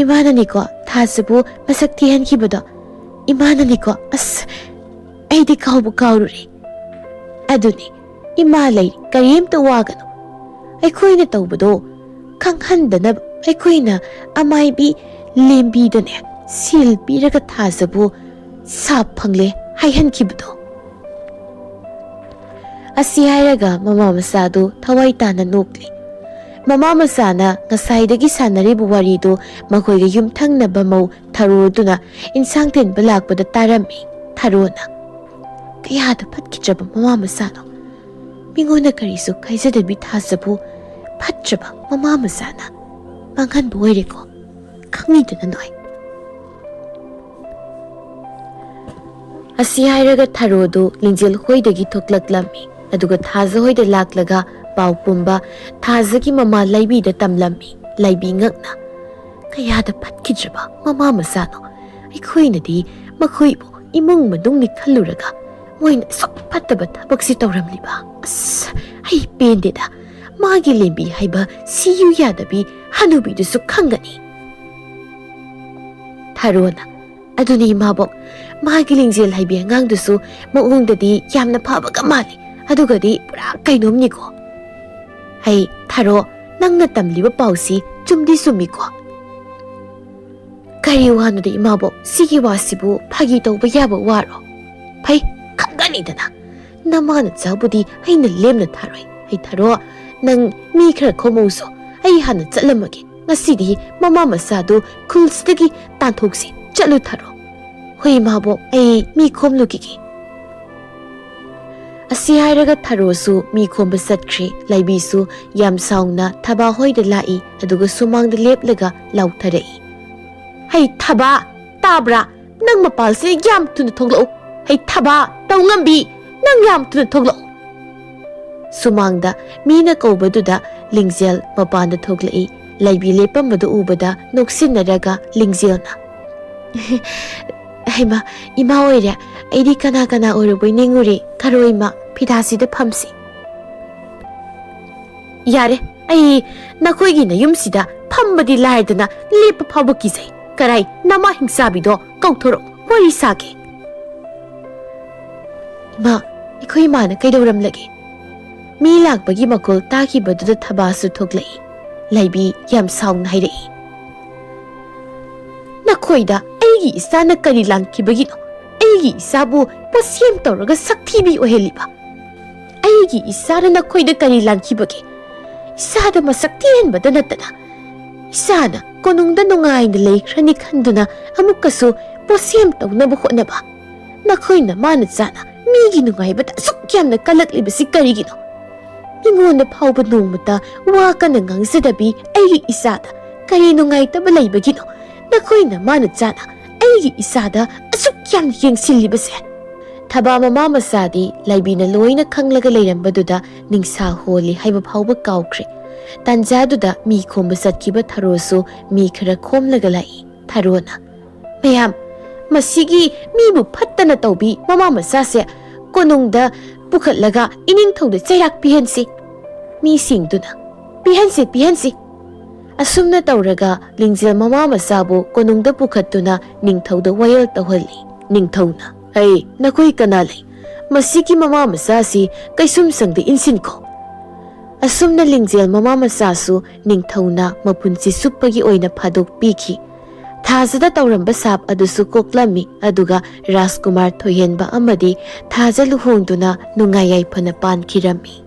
ꯏꯃꯥꯅꯅꯤꯀꯣ ꯊꯥꯁꯤꯕꯨ ꯃꯁꯛ ꯊꯤꯍꯟꯈꯤꯕꯗꯣ꯫ ꯏꯃꯥꯅꯅꯤꯀꯣ꯫ ꯑꯁ, ꯑꯩꯗꯤ ꯀꯥꯎꯕꯨ ꯀꯥꯎꯔꯨꯔꯦ꯫" "ꯑꯗꯨꯅꯤ, ꯏꯃꯥ ꯂꯩ, ꯀꯔꯤꯝꯇ ꯋꯥꯒꯅꯨ꯫ ꯑꯩꯈꯣꯏꯅ ꯇꯧꯕꯗꯣ ꯈꯪꯍꯟꯗꯅꯕ ꯑꯩꯈꯣꯏꯅ ꯑꯃꯥꯏꯕꯤ ꯂꯦꯝꯕꯤꯗꯅꯦ ꯁꯤꯜ ꯄꯤꯔꯒ ꯊꯥꯖꯕꯨ ꯁꯥꯞ ꯐꯪꯂꯦ ꯍꯥꯏꯍꯟꯈꯤꯕꯗꯣ꯫" ꯑꯁꯤ ꯍꯥꯏꯔꯒ ꯃꯃꯥ ꯃꯆꯥꯗꯨ ꯊꯋꯥꯏ ꯇꯥꯅ ꯅꯣꯛꯂꯤ꯫ ꯃꯃꯥ ꯃꯆꯥꯅ ꯉꯁꯥꯏꯗꯒꯤ ꯁꯥꯟꯅꯔꯤꯕ ꯋꯥꯔꯤꯗꯨ ꯃꯈꯣꯏꯒ ꯌꯨꯝꯊꯪꯅꯕ ꯃꯧ ꯊꯔꯣꯗꯨꯅ ꯏꯟꯁꯥꯡ ꯊꯤꯟꯕ ꯂꯥꯛꯄꯗ ꯇꯥꯔꯝꯃꯤ꯫ ꯊꯔꯣꯅ, "ꯀꯌꯥꯗ ꯐꯠꯈꯤꯗ꯭ꯔꯕ ꯃꯃꯥ ꯃꯆꯥꯅꯣ! ꯃꯤꯉꯣꯟꯗ ꯀꯔꯤꯁꯨ ꯈꯥꯏꯖꯗꯕꯤ ꯊꯥꯖꯕꯨ ꯐꯠꯇ꯭ꯔꯕ ꯃꯃꯥ ꯃꯆꯥꯅ ꯃꯥꯡꯍꯟꯕ ꯑꯣꯏꯔꯦꯀꯣ꯫ ꯈꯪꯉꯤꯗꯅ ꯅꯣꯏ꯫" ꯑꯁꯤ ꯍꯥꯏꯔꯒ ꯊꯔꯣꯗꯨ ꯂꯤꯡꯖꯦꯜ ꯍꯣꯏꯗꯒꯤ ꯊꯣꯛꯂꯛꯂꯝꯃꯤ꯫ ꯑꯗꯨꯒ ꯊꯥꯖ ꯍꯣꯏꯗ ꯂꯥꯛꯂꯒ ꯄꯥꯎ ꯄꯨꯝꯕ ꯊꯥꯖꯒꯤ ꯃꯃꯥ ꯂꯩꯕꯤꯗ ꯇꯝꯂꯝꯃꯤ꯫ ꯂꯩꯕꯤ ꯉꯛꯅ, "ꯀꯌꯥꯗ ꯐꯠꯈꯤꯗ꯭ꯔꯕ ꯃꯃꯥ ꯃꯆꯥꯅꯣ! ꯑꯩꯈꯣꯏꯅꯗꯤ ꯃꯈꯣꯏꯕꯨ ꯏꯃꯨꯡ ꯃꯅꯨꯡꯅꯤ ꯈꯜꯂꯨꯔꯒ ꯃꯣꯏꯅ ꯑꯁꯨꯛ ꯐꯠꯇꯕ ꯊꯕꯛꯁꯤ ꯇꯧꯔꯝꯂꯤꯕ꯫ ꯑꯁ, ꯑꯩ ꯄꯦꯟꯗꯦꯗ꯫ ꯃꯥꯒꯤ ꯂꯦꯝꯕꯤ ꯍꯥꯏꯕ ꯁꯤꯌꯨ ꯌꯥꯗꯕꯤ ꯍꯅꯨꯕꯤꯗꯨꯁꯨ ꯈꯪꯒꯅꯤ꯫" ꯊꯔꯣꯅ, "ꯑꯗꯨꯅꯤ ꯏꯃꯥꯕꯣꯛ, ꯃꯥꯒꯤ ꯂꯤꯡꯖꯦꯜ ꯍꯩꯕꯤ ꯑꯉꯥꯡꯗꯨꯁꯨ ꯃꯑꯣꯡꯗꯗꯤ ꯌꯥꯝꯅ ꯐꯕꯒ ꯃꯥꯜꯂꯤ, ꯑꯗꯨꯒꯗꯤ ꯄꯨꯔꯥ ꯀꯩꯅꯣꯝꯅꯤꯀꯣ꯫ ꯍꯩ ꯊꯔꯣ, ꯅꯪꯅ ꯇꯝꯂꯤꯕ ꯄꯥꯎꯁꯤ ꯆꯨꯝꯗꯤ ꯆꯨꯝꯃꯤꯀꯣ?" "ꯀꯔꯤ ꯋꯥꯅꯣꯗ ꯏꯃꯥꯕꯣꯛ, ꯁꯤꯒꯤ ꯋꯥꯁꯤꯕꯨ ꯐꯥꯒꯤ ꯇꯧꯕ ꯌꯥꯕ ꯋꯥꯔꯣ? ꯐꯩ, ꯈꯪꯒꯅꯤꯗꯅ꯫ ꯅꯃꯥꯅ ꯆꯥꯕꯨꯗꯤ ꯑꯩꯅ ꯂꯦꯝꯅ ꯊꯥꯔꯣꯏ꯫ ꯍꯩ ꯊꯔꯣ, ꯅꯪ ꯃꯤ ꯈꯔ ꯈꯣꯝꯃꯧꯁꯣ, ꯑꯩ ꯍꯥꯟꯅ ꯆꯠꯂꯝꯃꯒꯦ꯫ ꯉꯁꯤꯗꯤ ꯃꯃꯥ ꯃꯆꯥꯗꯨ ꯈꯨꯜꯁꯤꯗꯒꯤ ꯇꯥꯟꯊꯣꯛꯁꯤ꯫ ꯆꯠꯂꯨ ꯊꯔꯣ꯫" "ꯍꯣꯏ ꯏꯃꯥꯕꯣꯛ, ꯑꯩ ꯃꯤ ꯈꯣꯝꯂꯨꯈꯤꯒꯦ꯫" ꯑꯁꯤ ꯍꯥꯏꯔꯒ ꯊꯔꯣꯁꯨ ꯃꯤ ꯈꯣꯝꯕ ꯆꯠꯈ꯭ꯔꯦ꯫ ꯂꯩꯕꯤꯁꯨ ꯌꯥꯝ ꯁꯥꯎꯅ ꯊꯕꯥ ꯍꯣꯏꯗ ꯂꯥꯛꯏ, ꯑꯗꯨꯒ ꯁꯨꯃꯥꯡꯗ ꯂꯦꯞꯂꯒ ꯂꯥꯎꯊꯔꯛꯏ꯫ "ꯍꯩ ꯊꯕꯥ, ꯇꯥꯕ꯭ꯔꯥ? ꯅꯪ ꯃꯄꯥꯜꯁꯤꯗ ꯌꯥꯝ ꯊꯨꯅ ꯊꯣꯛꯂꯛꯎ꯫ ꯍꯩ ꯊꯕꯥ, ꯇꯧꯉꯝꯕꯤ, ꯅꯪ ꯌꯥꯝ ꯊꯨꯅ ꯊꯣꯛꯂꯛꯎ꯫" ꯁꯨꯃꯥꯡꯗ ꯃꯤꯅ ꯀꯧꯕꯗꯨꯗ ꯂꯤꯡꯖꯦꯜ ꯃꯄꯥꯟꯗ ꯊꯣꯛꯂꯛꯏ꯫ ꯂꯩꯕꯤ ꯂꯦꯞꯄꯝꯕꯗꯨ ꯎꯕꯗ ꯅꯣꯛꯁꯤꯟꯅꯔꯒ ꯂꯤꯡꯖꯦꯜꯅ, "ꯍꯩꯃꯥ, ꯏꯃꯥ ꯑꯣꯏꯔꯦ꯫ ꯑꯩꯗꯤ ꯀꯅꯥ ꯀꯅꯥ ꯑꯣꯏꯔꯨꯕꯩ ꯅꯤꯡꯉꯨꯔꯦ꯫ ꯈꯔꯣꯏꯃ, ꯐꯤꯗꯥꯁꯤꯗ ꯐꯝꯁꯤ꯫" "ꯌꯥꯔꯦ, ꯑꯩ ꯅꯈꯣꯏꯒꯤ ꯅꯌꯨꯝꯁꯤꯗ ꯐꯝꯕꯗꯤ ꯂꯥꯏꯔꯗꯅ ꯂꯦꯞꯄ ꯐꯥꯎꯕ ꯀꯤꯖꯩ꯫ ꯀꯔꯥꯏ ꯅꯃꯥ ꯍꯤꯡꯆꯥꯕꯤꯗꯣ ꯀꯧꯊꯣꯔꯛꯎ, ꯋꯥꯔꯤ ꯁꯥꯒꯦ꯫" "ꯏꯃꯥ, ꯑꯩꯈꯣꯏ ꯏꯃꯥꯅ ꯀꯩꯗꯧꯔꯝꯂꯒꯦ?" ꯃꯤ ꯂꯥꯛꯄꯒꯤ ꯃꯈꯣꯜ ꯇꯥꯈꯤꯕꯗꯨꯗ ꯊꯕꯥꯁꯨ ꯊꯣꯛꯂꯛꯏ꯫ ꯂꯩꯕꯤ ꯌꯥꯝ ꯁꯥꯎꯅ ꯍꯥꯏꯔꯛꯏ꯫ "ꯅꯈꯣꯏꯗ ꯑꯩꯒꯤ ꯏꯆꯥꯅ ꯀꯔꯤ ꯂꯥꯟꯈꯤꯕꯒꯤꯅꯣ ꯑꯩꯒꯤ ꯏꯆꯥꯕꯨ ꯄꯣꯠꯁꯦꯝ ꯇꯧꯔꯒ ꯁꯛꯊꯤꯕꯤ ꯑꯣꯏꯍꯜꯂꯤꯕ?" ꯑꯩꯒꯤ ꯏꯆꯥꯅ ꯅꯈꯣꯏꯗ ꯀꯔꯤ ꯂꯥꯟꯈꯤꯕꯒꯦ? ꯏꯆꯥꯗ ꯃꯁꯛ ꯊꯤꯍꯟꯕꯗ ꯅꯠꯇꯅ ꯏꯆꯥꯅ ꯀꯣꯅꯨꯡꯗ ꯅꯨꯡꯉꯥꯏꯅ ꯂꯩꯈ꯭ꯔꯅꯤ ꯈꯟꯗꯨꯅ ꯑꯃꯨꯛꯀꯁꯨ ꯄꯣꯠꯁꯦꯝ ꯇꯧꯅꯕ ꯍꯣꯠꯅꯕ꯫ ꯅꯈꯣꯏ ꯅꯃꯥ ꯅꯆꯥꯅ ꯃꯤꯒꯤ ꯅꯨꯡꯉꯥꯏꯕꯗ ꯑꯁꯨꯛ ꯌꯥꯝꯅ ꯀꯜꯂꯛꯂꯤꯕꯁꯤ ꯀꯔꯤꯒꯤꯅꯣ? ꯃꯤꯉꯣꯟꯗ ꯐꯥꯎꯕ ꯅꯣꯡꯃꯇ ꯋꯥ ꯀꯟꯅ ꯉꯥꯡꯖꯗꯕꯤ ꯑꯩꯒꯤ ꯏꯆꯥꯗ ꯀꯔꯤ ꯅꯨꯡꯉꯥꯏꯇꯕ ꯂꯩꯕꯒꯤꯅꯣ? ꯅꯈꯣꯏ ꯅꯃꯥ ꯅꯆꯥꯅ ꯑꯩꯒꯤ ꯏꯆꯥꯗ ꯑꯁꯨꯛ ꯌꯥꯝꯅ ꯌꯦꯡꯁꯤꯜꯂꯤꯕꯁꯦ? ꯊꯕꯥ ꯃꯃꯥ ꯃꯆꯥꯗꯤ ꯂꯥꯏꯕꯤꯅ ꯂꯣꯏꯅ ꯈꯪꯂꯒ ꯂꯩꯔꯝꯕꯗꯨꯗ ꯅꯤꯡꯁꯥ ꯍꯣꯜꯂꯤ ꯍꯥꯏꯕ ꯐꯥꯎꯕ ꯀꯥꯎꯈ꯭ꯔꯦ꯫ ꯇꯥꯟꯖꯥꯗꯨꯗ ꯃꯤ ꯈꯣꯝꯕ ꯆꯠꯈꯤꯕ ꯊꯔꯣꯁꯨ ꯃꯤ ꯈꯔ ꯈꯣꯝꯂꯒ ꯂꯥꯛꯏ꯫ ꯊꯔꯣꯅ, "ꯃꯌꯥꯝ, ꯃꯁꯤꯒꯤ ꯃꯤꯕꯨ ꯐꯠꯇꯅ ꯇꯧꯕꯤ ꯃꯃꯥ ꯃꯆꯥꯁꯦ ꯀꯣꯅꯨꯡꯗ ꯄꯨꯈꯠꯂꯒ ꯏꯅꯤꯡꯊꯧꯗ ꯆꯩꯔꯥꯛ ꯄꯤꯍꯟꯁꯤ꯫" ꯃꯤꯁꯤꯡꯗꯨꯅ, "ꯄꯤꯍꯟꯁꯤ, ꯄꯤꯍꯟꯁꯤ꯫" ꯑꯁꯨꯝꯅ ꯇꯧꯔꯒ ꯂꯤꯡꯖꯦꯜ ꯃꯃꯥ ꯃꯆꯥꯕꯨ ꯀꯣꯅꯨꯡꯗ ꯄꯨꯈꯠꯇꯨꯅ ꯅꯤꯡꯊꯧꯗ ꯋꯥꯌꯦꯜ ꯇꯧꯍꯜꯂꯤ꯫ ꯅꯤꯡꯊꯧꯅ, "ꯍꯩ, ꯅꯈꯣꯏ ꯀꯅꯥ ꯂꯩ? ꯃꯁꯤꯒꯤ ꯃꯃꯥ ꯃꯆꯥꯁꯤ ꯀꯩꯁꯨꯝꯁꯪꯗ ꯏꯟꯁꯤꯟꯈꯣ꯫" ꯑꯁꯨꯝꯅ ꯂꯤꯡꯖꯦꯜ ꯃꯃꯥ ꯃꯆꯥꯁꯨ ꯅꯤꯡꯊꯧꯅ ꯃꯄꯨꯟꯁꯤ ꯆꯨꯞꯄꯒꯤ ꯑꯣꯏꯅ ꯐꯥꯗꯣꯛꯄꯤꯈꯤ꯫ ꯊꯥꯖꯗ ꯇꯧꯔꯝꯕ ꯁꯥꯞ ꯑꯗꯨꯁꯨ ꯀꯣꯛꯂꯝꯃꯤ, ꯑꯗꯨꯒ ꯔꯥꯖꯀꯨꯃꯥꯔ ꯊꯣꯏꯍꯦꯟꯕ ꯑꯃꯗꯤ ꯊꯥꯖ ꯂꯨꯍꯣꯡꯗꯨꯅ ꯅꯨꯡꯉꯥꯏ ꯌꯥꯏꯐꯅ ꯄꯥꯟꯈꯤꯔꯝꯃꯤ꯫